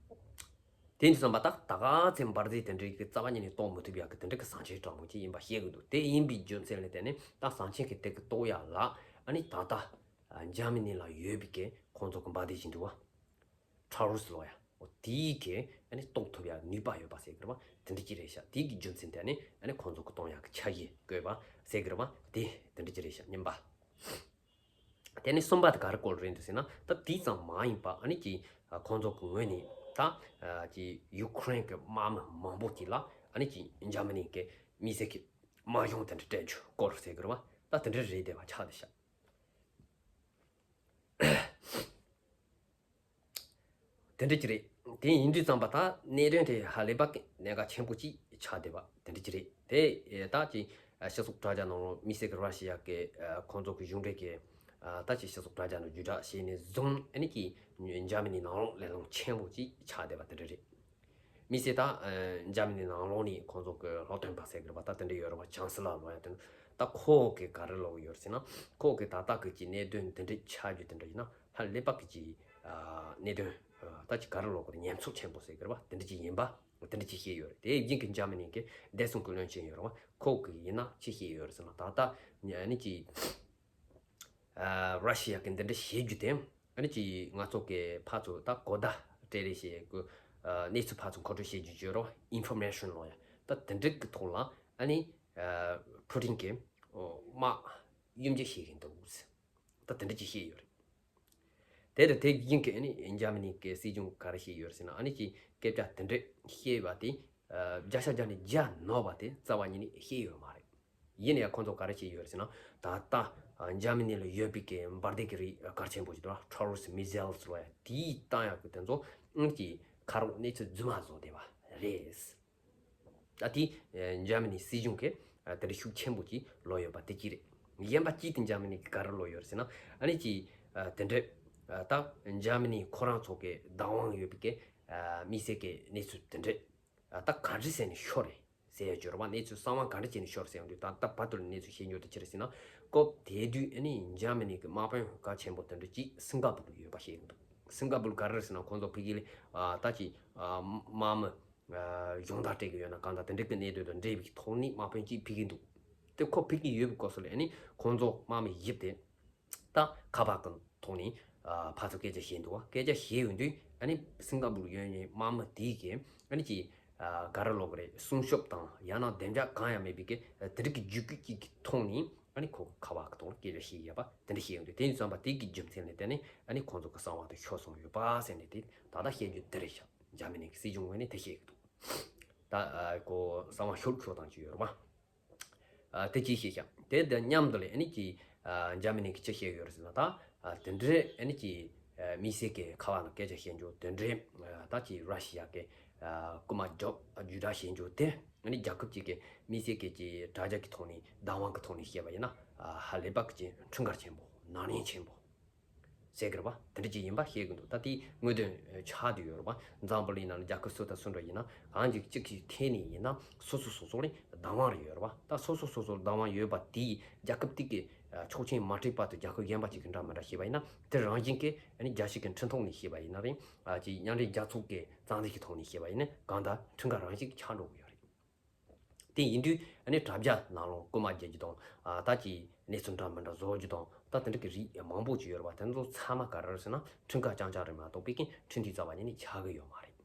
དེ་འདྲ་ཙམ་པ་ད་ད་ག་ཚད་འབར་མདེལ་དེ་འདྲའི་གི་རྩ་བ་ཉིད་ནས་གཏོར་མི་ཐུབ་ཡག་གི་དེ་འདྲ་གི་ཟམ་ཆེན་གྲངས་མང་ཅིག་ཡིན་པ་ཤེས་གི་འདུག་དེ་ཡིན་པའི་རྒྱུ་མཚན་ལ་བརྟེན་ནས་ད་ཟམ་ཆེན་གི་དེ་གི་གཏོར་ཡག་ལ་ཨ་ནི་ད་ལྟ་འཇར་མ་ནི་ལ་ཡོད་པའི་གི་ཁོང་ཚོ་གི་འབར་མདེལ་ཅིག་འདུག་བ། ཊ་རུ་སི་ལབ་ཡ། འོ་དེའི་གི་ཨ་ནི་གཏོར་ཐུབ་ཡག་ནུས་པ་ཡོད་པ་ཟེར་གི་རེད་བ། དེ་འདྲ་ཅིག་རེད་ཤག་དེའི་གི་རྒྱུ་མཚན་དེ་ནི་ཨ་ནི་ཁོང་ཚོ་གི་གཏོང་ཡག་གི་འཆར་གཞི་བཀོད་པ་ཟེར་གི་རེད་བ། དེ་དེ་འདྲ་ཅིག་རེད་ཤག་གཉིས་པ། དེ་ནས་གསུམ་པ་དེ་ག་རེ་སྐོར་རེད་འདུག་ཟེར་ན། ད་དེ་ཙམ་མ་ཡིན་པ་ཨ་ནི་ཅིག་ཁོང་ཚོ་གི་ངོས་ནས་ད་ཅིག་ཡུ་ཁུ་རེན་གི་དམག་མི་མང་པོ་ཅིག་ལ་ཨ་ནི་ཅིག་འཇར་མ་ནི་གི་མི་སེར་གི་དམག་སྦྱོང་དེ་འདྲ་སྤྲད་རྒྱུ་སྐོར་ཟེར་གི་རེད་བ། ད་དེ་འདྲ་རེད་བསྡད་པ་ཆགས་བསྡད་ཤག་དེ་འདྲ་ཅིག་རེད། དེ་ཡིན་དུས་ཙམ་པ་ད་གནད་དོན་དེ་ཧ་ལས་པ་གི་གནད་འགག་ཆེན་པོ་ཅིག་ཆགས་བསྡད་པ་དེ་འདྲ་ཅིག་རེད། དེ་ད་ཅིག་སྤྱི་ཚོགས་དྲ་རྒྱ་ནང་ལོགས་དམིགས་བསལ་གྱི་ར་ཤི་ཡ་གི་ཁོང་ཚོ་གི་གཞུང་འབྲེལ་གྱི་ད་ཅིག་སྤྱི་ཚོགས་དྲ་རྒྱ་ནང་བརྒྱུད་བསྒྲགས་བྱས་ནས་བཟུང་ཨ་ནི་ཅིག་འཇར་མ་ནི་ནང་ལོགས་གླེང་སློང་ཆེན་པོ་ཅིག་ཆགས་བསྡད་པ་དེ་འདྲ་རེད། དམིགས་བསལ་ད་འཇར་མ་ནི་ནང་ལོགས་ནས་ཁོང་ཚོ་གི་སློབ་སྟོན་པ་ཟེར་གི་རེད་པ། ད་དེ་འདྲ་ཡོད་རེད་པ། ཅང་སི་ལར་ལབ་ཡ་དེ་ད་ཁོ་གི་ག་རེ་ལབ་ཀྱི་ཡོད་རེད་ཟེར་ན། ཁོ་གི་ད་ལྟ་གི་ཅིག་གནད་དོན་དེ་འདྲ་ཆགས་རྒྱུ་དེ་འདྲ་ཡིན་ན། ཧ་ལས་པ་གི་ཅིག་ཨ་གནད་དོན་ཨ་ད་ཅིག་ག་རེ་ལབ་དགོས་རེད། ཉེན་ཚབས་ཆེན་པོ་ཟེར་གི་རེད་པ། དེ་འདྲ་ཅིག་ཡིན་པ་དེ་འདྲ་ཅིག་བཤད་ཡོད་རེད། དེ་བཞིན་གི་འཇར་མ་ནི་གི་བདེ་སྲུང་གི་བློན་ཆེན་ཡོད་རེད་པ། ཁོ་གི་ཡིན་ན་ཅི་བཤད་ཡོད་རེད་ཟེར་ན། ད་ལྟ་ཨ་ནི་ཅིག་ཨ་ར་ཤི་ཡ་གི་འདི་འདྲ་བྱེད་རྒྱུ་དེ་ཨ་ནི་ཅིག་ང་ཚོ་གི་ཕར་ཚུར་ད་གོ་བརྡ་སྤྲད་རེས་བྱེད་དགོས། ཨ་གནས་ཚུལ་ཕར་ཚུར་མཁོ་སྤྲོད་བྱེད་རྒྱུ་ཡོད་རེད་པ། ཨིན་ཕོར་མེ་ཤན་ལབ་ཡ། ད་དེ་འདྲ་གི་ཐོག་ལ་ཨ་ནི་ཨ་ཕུ་ཊིན་གི་དམག་གཡུལ་འགྱེད་བྱེད་ཀྱི་འདུག་ད་དེ་འདྲ་ཅིག་བཤད་ཡོད་རེད། དེ་དང་དེ་བཞིན་གྱི་ཨ་ནི་འཇར་མ་ནི་གི་སྲིད་གཞུང་ག་རེ་བཤད་ཡོད་རེད་ཟེར་ན། ཨ་ནི་ཅིག་སྐད་ཆ་དེ་འདྲ་བཤད་པ་དེ་ཨ་བརྒྱ་ཆ་བརྒྱ་ནས་བརྒྱ་ནོར་བ་དེ་རྩ་བ་ཉིད་ནས་བཤད་ཡོད་མ་རེད། ཡིན་ན་ཡང་ཁོང་ཚོ་ག་རེ་བཤད་ཡོད་རེད་ཟེར་ན། ད་ལྟ་ཨ་འཇར་མ་ནི་ལ་ཡོད་པའི་གི་འབར་མདེལ་གྱི་རིགས་གལ་ཆེན་པོ་ཞིག་འདུག་ལ། ཊ་རུ་སི་མི་སེལ་ལབ་ཡ། དེའི་བཏང་ཡག་གི་དེ་ཚོ་ཨ་ནི་ཅིག་ཁ་རོག་གནས་ཚུལ་རྫུན་མ་བཟོ་བསྡད་པ་རེད། ད་དེ་ཨ་འཇར་མ་ནི་སྲིད་གཞུང་གིས་ཨ་དེ་འདྲ་ཤུགས་ཆེན་པོ་ཅིག་ལོག་ཡོད་པ་དེ་གཅིག་རེད། གཞན་པ་གཅིག་དེ་འཇར་མ་ནི་གིས་ག་རེ་ལོག་ཡོད་རེད་ཟེར་ན། ཨ་ནི་ཅིག་ཨ་དེ་འདྲ་ཨ་ད་འཇར་མ་ནི་ཁོ་རང་ཚོ་གི་བདག་དབང་ཡོད་པའི་གི་ཨ་མི་སེར་གི་གནས་ཚུལ་དེ་འདྲ་ཨ་ད་ག་འདྲ་བྱས་ནས་ཤོར་རེད་ཟེར་ཡ་ཅིག་ཡོད་རེད་པ། གནས་ཚུལ་གསང་བ་ག་འདྲ་བྱས་ནས་ཤོར་ཟེར་ཡོང་དུས། ད་ལྟ་བར་དུ་ལ་གནས་ཚུལ་ཤེས་རྒྱུ་དེ་ཅི་རེད་ཟེར་ན། སྐབས་དེ་དུས་ཨ་ནི་འཇར་མ་ནི་གི་དམག་དཔོན་གལ་ཆེན་པོ་དེ་འདྲ་ཅིག་སིང་ག་པུར་ལ་ཡོད་པ་ཤེས་ཀྱི་འདུག་སིང་ག་པུར་ག་རེ་རེད་ཟེར་ན། ཁོང་ཚོ་ཕ་གི་ལ་ཨ་ད་ཅིག་ཨ་དམག་མི་ཨ་སྦྱོང་བརྡར་སྤྲད་ཀྱི་ཡོད་ན་གང་ལྟར་དེ་འདྲ་གི་གནད་དོན་དང་འབྲེལ་བའི་ཐོག་ནས་དམག་དཔོན་གཅིག་ཕུད་ཀྱི་འདུག་དེ་ཁོ་ཕུད་ཀྱི་ཡོད་པའི་སྐབས་སུ་ལ་ཨ་ནི་ཁོང་ཚོ་དམག་མི་བཞི་དེ་ད་ཁ་པར་གྱི་ཐོག་ནས་ཨ་ཕར་ཚུར་སྐད་ཆ་བཤད་འདུག་བ། སྐད་ཆ་བཤད་ཡོང་དུས་ཨ་ནི་སིང་ག་པུར་ཡོད་མཁན་དམག་མི་དེ་གིས་ཨ་ནི་ཅིག་ཨ་ག་རེ་ལབ་དགོས་རེད། སྲུང་སྐྱོབ་དང་ཡང་ན་བདེ་འཇགས་གང་ཡང་མེད་པའི་གི་དེ་འདྲ་གི་རྒྱུད་སྐུད་ཅིག་གི་ཐོག་ནས་ཨ་ནི་ཁོ་ཁ་པར་གྱི་ཐོག་ལ་སྐད་ཆ་བཤད་ཡོད་པ་དེ་འདྲ་བཤད་ཡོང་དུས། དེ་ཡིན་ཙམ་པ་དེ་གི་རྒྱུ་མཚན་ལ་བརྟེན་ནས་ཨ་ནི་ཁོང་ཚོ་གི་གསང་བ་དེ་ཤོར་སོང་ཡོད་པ་ཟེར་ནས། དེ་ད་ལྟ་བཤད་རྒྱུ་དེ་རེད་ཤག་འཇར་མ་ནི་གི་སྲིད་གཞུང་ངོས་ནས་དེ་བཤད་ཀྱི་འདུག་ད་ཨ་ཁོ་གསང་བ་ཤོར་ཤོར་བཏང་རྒྱུ་ཡོད་རེད་པ། ཨ་དེ་གཅིག་བཤད་ཤག་དེ་དང་མཉམ་དུ་ལ་ཨ་ནི་ཅིག་ཨ་འཇར་མ་ནི་གིས་ཅི་བཤད་ཡོད་རེད་ཟེར་ན། ད་ཨ་དེ་འདྲའི་ཨ་ནི་ཅིག་ཨ་མི་སེར་གི་ཁ་པར་ནང་སྐད་ཆ་བཤད་རྒྱུ་དེ་འདྲའི་ཨ་ད་ཅིག་ར་ཤི་ཡ་གི་ཨ་རྐུན་མ་རྒྱག་བརྒྱུད་བསྒྲགས་བཤད་རྒྱུ་དེ་ཨ་ནི་རྒྱལ་ཁབ་ཅིག་གི་མི་སེར་གི་ཅིག་དྲ་རྒྱ་གི་ཐོག་ནས་བདག་དབང་གི་ཐོག་ནས་བཤད་པ་ཡིན་ན་ཨ་ཧ་ལས་པ་གི་ཅིག་འཁྲུངས་སྐར་ཆེན་པོ། ནག་ཉེས་ཆེན་པོ། ཟེར་གི་རེད་པ། དེ་འདྲ་ཅིག་ཡིན་པ་བཤད་ཀྱི་འདུག་ད་དེའི་དངོས་དོན་ཆགས་བསྡད་ཡོད་རེད་པ། འཛམ་བུ་གླིང་ནང་ལ་རྒྱལ་ཁབ་སུ་དང་སུ་འདྲ་ཡིན་ན་གང་ཅིག་གཅིག་གིས་འཐེན་ནས་ཡིན་ན་སོ་སོ་སོ་སོ་ལ་བདག་དབང་རེ་ཡོད་རེད་པ། ད་སོ་སོ་སོ་སོ་ལ་བདག་དབང་ཡོད་པ་དེས་རྒྱལ་ཁབ་གཅིག་གི་ཆོག་མཆན་མ་སྤྲད་བར་དུ་རྒྱལ་ཁབ་གཞན་པ་ཅིག་གི་འདྲ་མི་འདྲ་བཤད་པ་ཡིན་ན། དེ་རང་བཞིན་གྱིས་ཨ་ནི་རྒྱལ་སྤྱི་གི་འཕྲིན་ཐོག་ནས་བཤད་པ་ཡིན་ན་རེད། ཨ་ཅིག་མཉམ་འབྲེལ་རྒྱལ་ཚོགས་ཀྱི་རྩ་འཛིན་གྱི་ཐོག་ནས་བཤད་པ་ཡིན་ན་གང་ལྟར་འཁྲུངས་སྐར་རང་བཞིན་གྱིས་ཆགས་འགྲོ་གི་ཡོད་རེད། དེ་ཡིན་དུས་ཨ་ནི་དྲ་རྒྱ་ནང་ལོགས་རྐུན་མ་རྒྱག་རྒྱུ་དང་། ཨ་ད་ཅིག་གནས་ཚུལ་འདྲ་མི་འདྲ་བཟོ་རྒྱུ་དང་། ད་དེ་འདྲ་གི་རིགས་མང་པོ་ཅིག་ཡོད་རེད་པ། དེ་ཚོ་ཚང་མ་ག་རེ་རེད་ཟེར་ན་འཁྲུངས་སྐར་རྐྱང་རྐྱང་རེད་མ་གཏོགས་པའི་གི་འཕྲིན་ཐིག་རྩ་བ་ཉིད་ནས་ཆགས་ཀྱི་ཡོད་མ་རེད།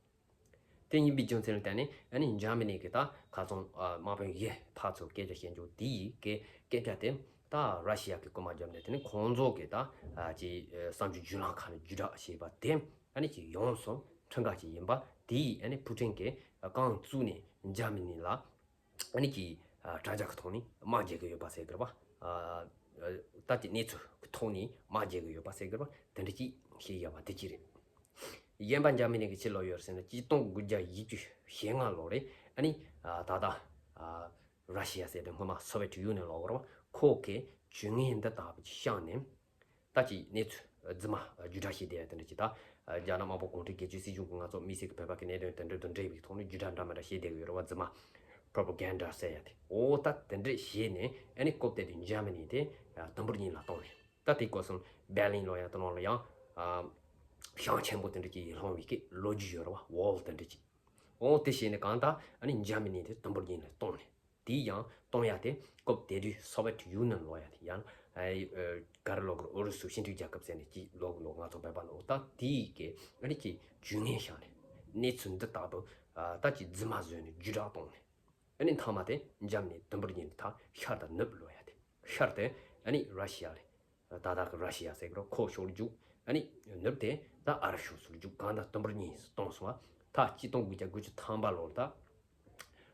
དེ་ཡིན་པའི་རྒྱུ་མཚན་ལ་བརྟེན་ནས་ཨ་ནི་འཇར་མ་ནི་གི་ད་ཁ་སང་ཨ་དམག་དཔོན་གཞན་ཕར་ཚུར་སྐད་ཆ་བཤད་འཇོག་དེ་ཡི་གི་སྐད་ཆ་དེ་ད་ར་ཤི་ཡ་གི་སྐུལ་མ་བརྒྱབ་ནས་དེ་ནི་ཁོང་ཚོ་གི་ད་ཨ་ཅི་ཨ་གསར་འགྱུར་བརྒྱུད་ལམ་ཁག་ནས་བརྒྱུད་བསྒྲགས་བྱས་པ་དེ་ཨ་ནི་ཅི་ཡོངས་སུ་ཁྲིམས་འགལ་ཅིག་ཡིན་པ་དེ་ཡིས་ཨ་ནི་ཕུ་ཀྲིན་གྱིས་རྐང་བཙུགས་ནས་འཇར་མ་ནི་ལ་ཨ་ནི་ཅི་ཨ་དྲ་རྒྱ་གི་ཐོག་ནས་དམག་རྒྱག་གི་ཡོད་པ་ཟེར་གི་རེད་པ། ཨ་ཨ་ད་ཅི་གནས་ཚུལ་གི་ཐོག་ནས་དམག་རྒྱག་གི་ཡོད་པ་ཟེར་གི་རེད་པ། དེ་འདྲ་ཅིག་བཤད་ཡོད་པ་དེ་ཅི་རེད། གཞན་པ་འཇར་མ་ནི་གི་ཕྱི་ལོགས་ཡོད་ཟེར་ན་གཅིག་སྟོང་དགུ་བརྒྱ་བཞི་བཅུ་ཞེ་ལྔ་ལོ་རེད། ཨ་ནི་ཨ་ད་ལྟ་ཨ་ར་ཤི་ཡ་ཟེར་དེ་སྔོན་མ་སོ་ཝེད་ཡུ་ནི་ཡན་ལབ་ཀྱི་རེད་པ། ཁོ་གི་ཇུས་ངན་འདི་ལྟ་བུ་ཅིག་བཤམས་ནས་ད་ཅིག་གནས་ཚུལ་རྫུན་མ་བརྒྱུད་བསྒྲགས་བྱས་བསྡད་ཡ་དེ་འདྲ་ཅིག་ད་རྒྱ་ནག་དམར་པོ་གུང་ཁྲན་སྒེར་གཅོད་སྲིད་གཞུང་གིས་ང་ཚོ་དམིགས་བསལ་གྱི་བོད་པ་གི་གནད་དོན་དེ་འདྲ་དང་འབྲེལ་བའི་ཐོག་ནས་བརྒྱུད་བསྒྲགས་འདྲ་མི་འདྲ་བྱས་བསྡད་ཀྱི་ཡོད་རེད་པ། རྫུན་མ་པྲོ་པ་གན་ཌ་ཟེར་ཡ་དེ། འོ་ད་དེ་འདྲ་བྱས་ནས་ཨ་ནི་རྐུབ་སྟེགས་དེ་འཇར་མ་ནི་དེ་དུམ་བུར་གཉིས་ལ་བཏང་ནས། ད་དེ་སྐབས་སུ་བར་ལིན་ལབ་ཡ་དེ་ནང་ལ་ཡང་ཨ་ཞང་ཆེན་པོ་དེ་འདྲ་ཅིག་ཡར་ལྷུང་བའི་གི་ལོ་རྒྱུས་ཡོད་རེད་པ། ཝོལ་དེ་འདྲ་ཅིག་འོ་དེ་བྱས་ནས་གང་ལྟར་ཨ་ནི་འཇར་མ་ནི་དེ་དུམ་བུར་གཉིས་ལ་བཏང་ནས། དེ་ཡང་གཏོང་ཡ་དེ་སྐབས་དེ་དུས་སོ་ཝེད་ཡུ་ནི་ཡན་ལབ་ཡ་དེ་ཡང་ཨ་ཨ་ག་རེ་ལབ་དགོས་རེད། ཨུ་རུ་སུ་ཕྱི་འབྲེལ་རྒྱལ་ཁབ་ཟེར་ནས་ཅིག་ལབ་ཀྱི་ལོ། ང་ཚོ་བོད་པ་ནང་ད་དེ་ཡི་གི་ཨ་ནི་ཅིག་ཇུས་ངན་བཞག་ནས་གནས་ཚུལ་འདི་ལྟ་བུ་ཨ་ད་ཅིག་རྫུན་མ་བཟོས་ནས་བརྒྱུད་བསྒྲགས་བཏང་ནས། ཨ་ནི་མཐའ་མ་དེ་འཇར་མ་ནི་དུམ་བུར་གཉིས་ནི་ད་ཤར་དང་ནུབ་ལབ་ཡ་དེ། ཤར་དེ་ཨ་ནི་ར་ཤི་ཡ་རེད། ད་ལྟ་གི་ར་ཤི་ཡ་ཟེར་གི་རེད། ཁོའི་ཕྱོགས་ལ་རྒྱུགས། ཨ་ནི་ནུབ་དེ་ད་ཨ་རི་ཕྱོགས་སུ་རྒྱུགས། གང་ལྟར་དུམ་བུར་གཉིས་སུ་བཏང་སོང་བ། ད་གཅིག་སྟོང་དགུ་བརྒྱ་དགུ་བཅུ་ཐམ་པ་ལོར་ད་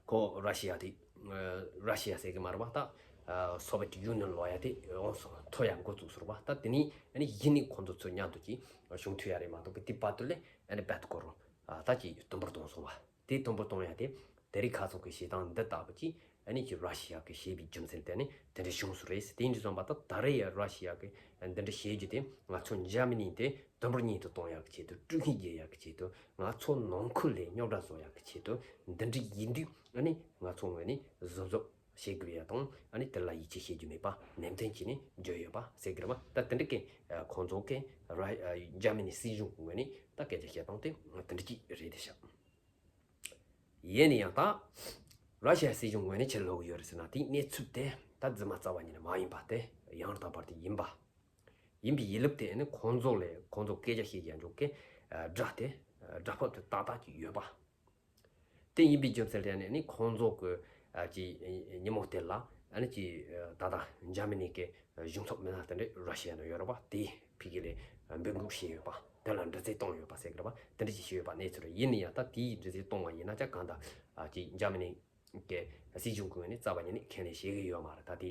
ཁོ་ར་ཤི་ཡ་དེ་ཨ་ར་ཤི་ཡ་ཟེར་གི་མ་རེད་པ། ད་ཨ་སོ་ཝེད་ཡུ་ནི་ཡན་ལབ་ཡ་དེ་ཡོངས་སུ་ཐོར་ཡ་འགོ་བཙུགས་སོང་བ། ད་དེ་ནས་ཨ་ནི་གཞི་ནས་ཁོ་ཚོ་ཚོ་མཉམ་དུ་ཅིག་བྱུང་ཐུབ་ཡ་རེད་མ་གཏོགས་གི་དེ་བར་དུ་ལས་ཨ་ནི་བད་ཀོ་རུ་ཨ་ད་ཅིག་དུམ་བུར་བཏང་སོང་བ། དེ་དུམ་བུར་གཏོང་ཡ་དེ་དེ་རིང་ཁ་སང་གི་བྱེད་སྟངས་འདི་ལྟ་བུ་ཅིག་ཨ་ནི་ཅིག་ར་ཤི་ཡ་གིས་བྱས་པའི་རྒྱུ་མཚན་དེ་ནི་དེ་འདྲ་བྱུང་སོང་རེད། དེ་འདྲ་སོང་པ་ད་ད་རེས་ཡ་ར་ཤི་ཡ་གིས་འདི་འདྲ་བྱེད་རྒྱུ་དེ་ང་ཚོ་འཇར་མ་ནི་དེ་དུམ་བུར་གཉིས་དུ་གཏོང་ཡག་གི་ཆེད་དུ། དཀྲུག་ཤིང་རྒྱག་ཡག་གི་ཆེད་དུ། ང་ཚོ་ནང་ཁུལ་ལ་རྙོག་དྲ་བཟོ་ཡག་གི་ཆེད་དུ་འདི་འདྲ་ཡིན་དུས་ཨ་ནི་ང་ཚོ་ངོས་ནས་གཟབ་གཟབ་བྱེད་དགོས་ཡ་དང་། ཨ་ནི་དེ་ལ་ཡིད་ཆེས་བྱེད་རྒྱུ་མེད་པ་ནན་ཏན་བྱས་ནས་བརྗོད་ཡོད་པ་ཟེར་གི་རེད་པ། ད་དེ་འདྲ་གི་ཁོང་ཚོ་གི་ར་འཇར་མ་ནི་སྲིད་གཞུང་གི་ངོས་ནས་ད་སྐད་ཆ་བཤད་སྟངས་དེ་དེ་འདྲ་ཅིག་རེད་དེ་ཤག་ཡིན་ན་ཡང་ད་ར་ཤི་ཡ་སྲིད་གཞུང་ངོས་ནས་ཕྱིར་ལོག་གི་ཡོད་རེད་ཟེར་ན། དེའི་གནས་ཚུལ་དེ་ད་རྫུན་མ་རྩ་བ་ཉིད་ནས་མ་ཡིན་པ་དེ་ཡང་དག་པར་དེ་ཡིན་པ། ཡིན་པའི་ཡིན་ལུགས་དེ་ནི་ཁོང་ཚོ་ལས་ཁོང་ཚོ་སྐད་ཆ་བཤད་ཀྱི་འཇོག་གི་སྒྲ་དེ་སྒྲ་ཕབ་དེ་ཏག་ཏག་ཅིག་ཡོད་པ། དེ་ཡིན་པའི་རྒྱུ་མཚན་དེ་ནི་ནི་ཁོང་ཚོ་གི་ཨ་ཅི་ཉིན་མོ་དེ་ལ་ཨ་ནི་ཅི་ད་ལྟ་འཇར་མ་ནི་གི་གཞུང་ཚབ་མི་སྣ་དེ་འདྲ་ར་ཤི་ཡ་ནང་ཡོད་རེད་པ། དེ་ཕ་གི་ལ་འབོད་འགུག་བྱས་ཡོད་པ། དེ་ལ་འདྲི་རྩད་བཏང་ཡོད་པ་ཟེར་གི་རེད་པ། དེ་འདྲ་ཅིག་བྱས་ཡོད་པ་གནས་ཚུལ་རེད། ཡིན་ན་ཡང་ད་དེའི་འདྲི་རྩད་བཏང་བ་ཡིན་ན་ཅང་གང་ལྟར་ཨ་ཅི་འཇར་མ་ནི་གི་སྲིད་གཞུང་གི་ངོས་ནས་རྩ་བ་ཉིད་ནས་ཁས་ལེན་བྱེད་གི་ཡོད་མ་རེད། ད་དེ་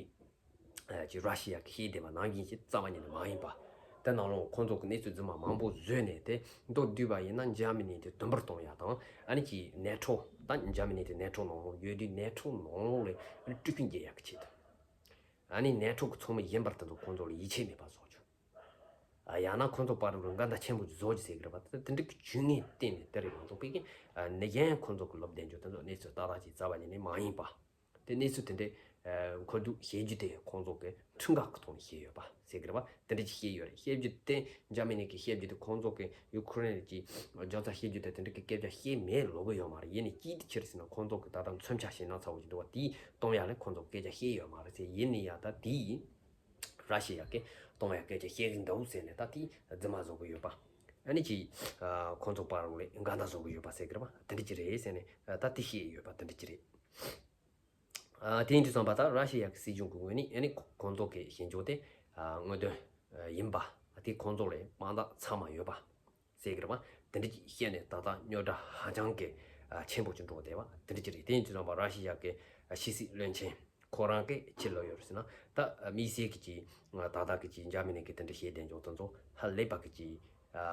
ཨ་ཅི་ར་ཤི་ཡ་གི་ཤེས་བདེ་བ་ནང་བཞིན་ཞིག་རྩ་བ་ཉིད་ནས་མ་ཡིན་པ། དེ་ནང་ལོགས་ཁོང་ཚོ་གི་གནས་ཚུལ་རྫུན་མ་མང་པོ་བཟོས་ནས་དེ་མདོར་བསྡུས་པ་ཡིན་ན་འཇར་མ་ནི་དེ་དུམ་བུར་གཏོང་ཡ་དང་། ཨ་ནི་ཅི་ནེ་ཊོ་ད་འཇར་མ་ནི་དེ་ནེ་ཊོ་ནང་ལོགས་ཡོད་དུས་ནེ་ཊོ་ནང་ལོགས་ལ་ཨ་ནི་དཀྲུག་ཤིང་རྒྱག་ཡ་གི་ཆེད་དུ། ཨ་ནི་ནེ་ཊོ་གི་ཚོགས་མི་ཡིན་པར་དེ་ཚོ་ཁོང་ཚོ་ལ་ཡིད་ཆེས་མེད་པ་བཟོ་རྒྱུ། ཨ་ཡང་ན་ཁོང་ཚོ་བར་དུ་འགལ་ཟླ་ཆེན་པོ་བཟོ་རྒྱུ་ཟེར་གི་རེད་པ། དེ་དེ་འདྲ་གི་ཇུས་ངན་བསྟན་ནས་དེ་རེད་མ་གཏོགས་པའི་གི་ཨ་ནི་གཞན་ཁོང་ཚོ་གི་ལབ་བསྡད་རྒྱུ་དེ་ཚོ་གནས་ཚུལ་ཏག་ཏག་ཅིག་རྩ་བ་ཉིད་ནས་མ་ཡིན་པ། དེ་གནས་ཚུལ་དེ་འདྲ་ཨ་མཁོ་སྒྲུབ་བྱེད་རྒྱུ་དེ་ཁོང་ཚོ་གི་ཁྲིམས་འགལ་གི་ཐོག་ནས་བྱས་ཡོད་པ་ཟེར་གི་རེད་པ། དེ་འདྲ་ཅིག་བཤད་ཡོད་རེད། བཤད་རྒྱུ་དེ་འཇར་མ་ནི་གི་བཤད་རྒྱུ་དེ་ཁོང་ཚོ་གི་ཡུ་ཁུ་རེན་གི་རྒྱལ་ས་བཤད་རྒྱུ་དེ་དེ་འདྲ་གི་སྐད་ཆ་བཤད་མེད་ལབ་གི་ཡོད་མ་རེད། ཡིན་ནའི་ཅིའི་ཕྱིར་ཟེར་ན་ཁོང་ཚོ་གི་ད་ལྟ་མཚོན་ཆ་ཞེད་སྣང་ཚ་བོ་ཅིག་འདུག་པ། དེ་གཏོང་ཡ་ལ་ཁོང་ཚོ་སྐད་ཆ་བཤད་ཡོད་མ་རེད་ཟེར། ཡིན་ནའི་ཡང་ད་དེ་ཡིན། ར་ཤི་ཡ་གི་གཏོང་ཡ་སྐད་ཆ་བཤད་གི་འདུག་ཟེར་ནས་ད་དེ་རྫུན་མ་བཟོ་གི་ཡོད་པ། ཨ་ནི་ཅི་ཨ་ཁོང་ཚོ་བར་ལ་འགལ་ཟླ་བཟོ་གི་ཡོད་པ་ཟེར་གི་རེད་པ། དེ་འདྲ་ཅིག་རེད་ཟེར་ནས་ཨ་ད་དེ་བཤད་ཡོད་པ་དེ་འདྲ་ཅིག་རེད། ཨ་དེ་ཡིན་དུས་ཙམ་པ་ད་ར་ཤི་ཡ་གི་སྲིད་གཞུང་གི་ངོས་ནས་ཨ་ནི་ཁོ་ཁོང་ཚོ་གི་ཞེན་ཆགས་དེ་ཨ་དངོས་དོན་ཨ་ཡིན་པ། ཨ་དེ་ཁོང་ཚོ་ལ་དཔང་རྟགས་ཚང་མ་ཡོད་པ་ཟེར་གི་རེད་པ། དེ་འདྲ་ཅིག་བཤད་ནས་ད་ལྟ་རྙོག་དྲ་ཧ་ཅང་གི་ཨ་ཆེན་པོ་ཅིག་འགྲོ་བསྡད་པ་དེ་འདྲ་ཅིག་རེད། དེ་ཡིན་དུས་ཙམ་པ་ར་ཤི་ཡ་གི་ཨ་ཕྱི་སྲིད་བློན་ཆེན་ཁོ་རང་གི་ཕྱི་ལོགས་ཡོད་རེད་ཟེར་ན། ད་ཨ་དམིགས་བསལ་གི་ཅིག་ང་ད་ལྟ་གི་ཅིག་འཇར་མ་ནི་གི་དེ་འདྲ་བཤད་བསྡད་རྒྱུ་དེ་ཚོ་ཧ་ལས་པ་གི་ཅིག་ཨ་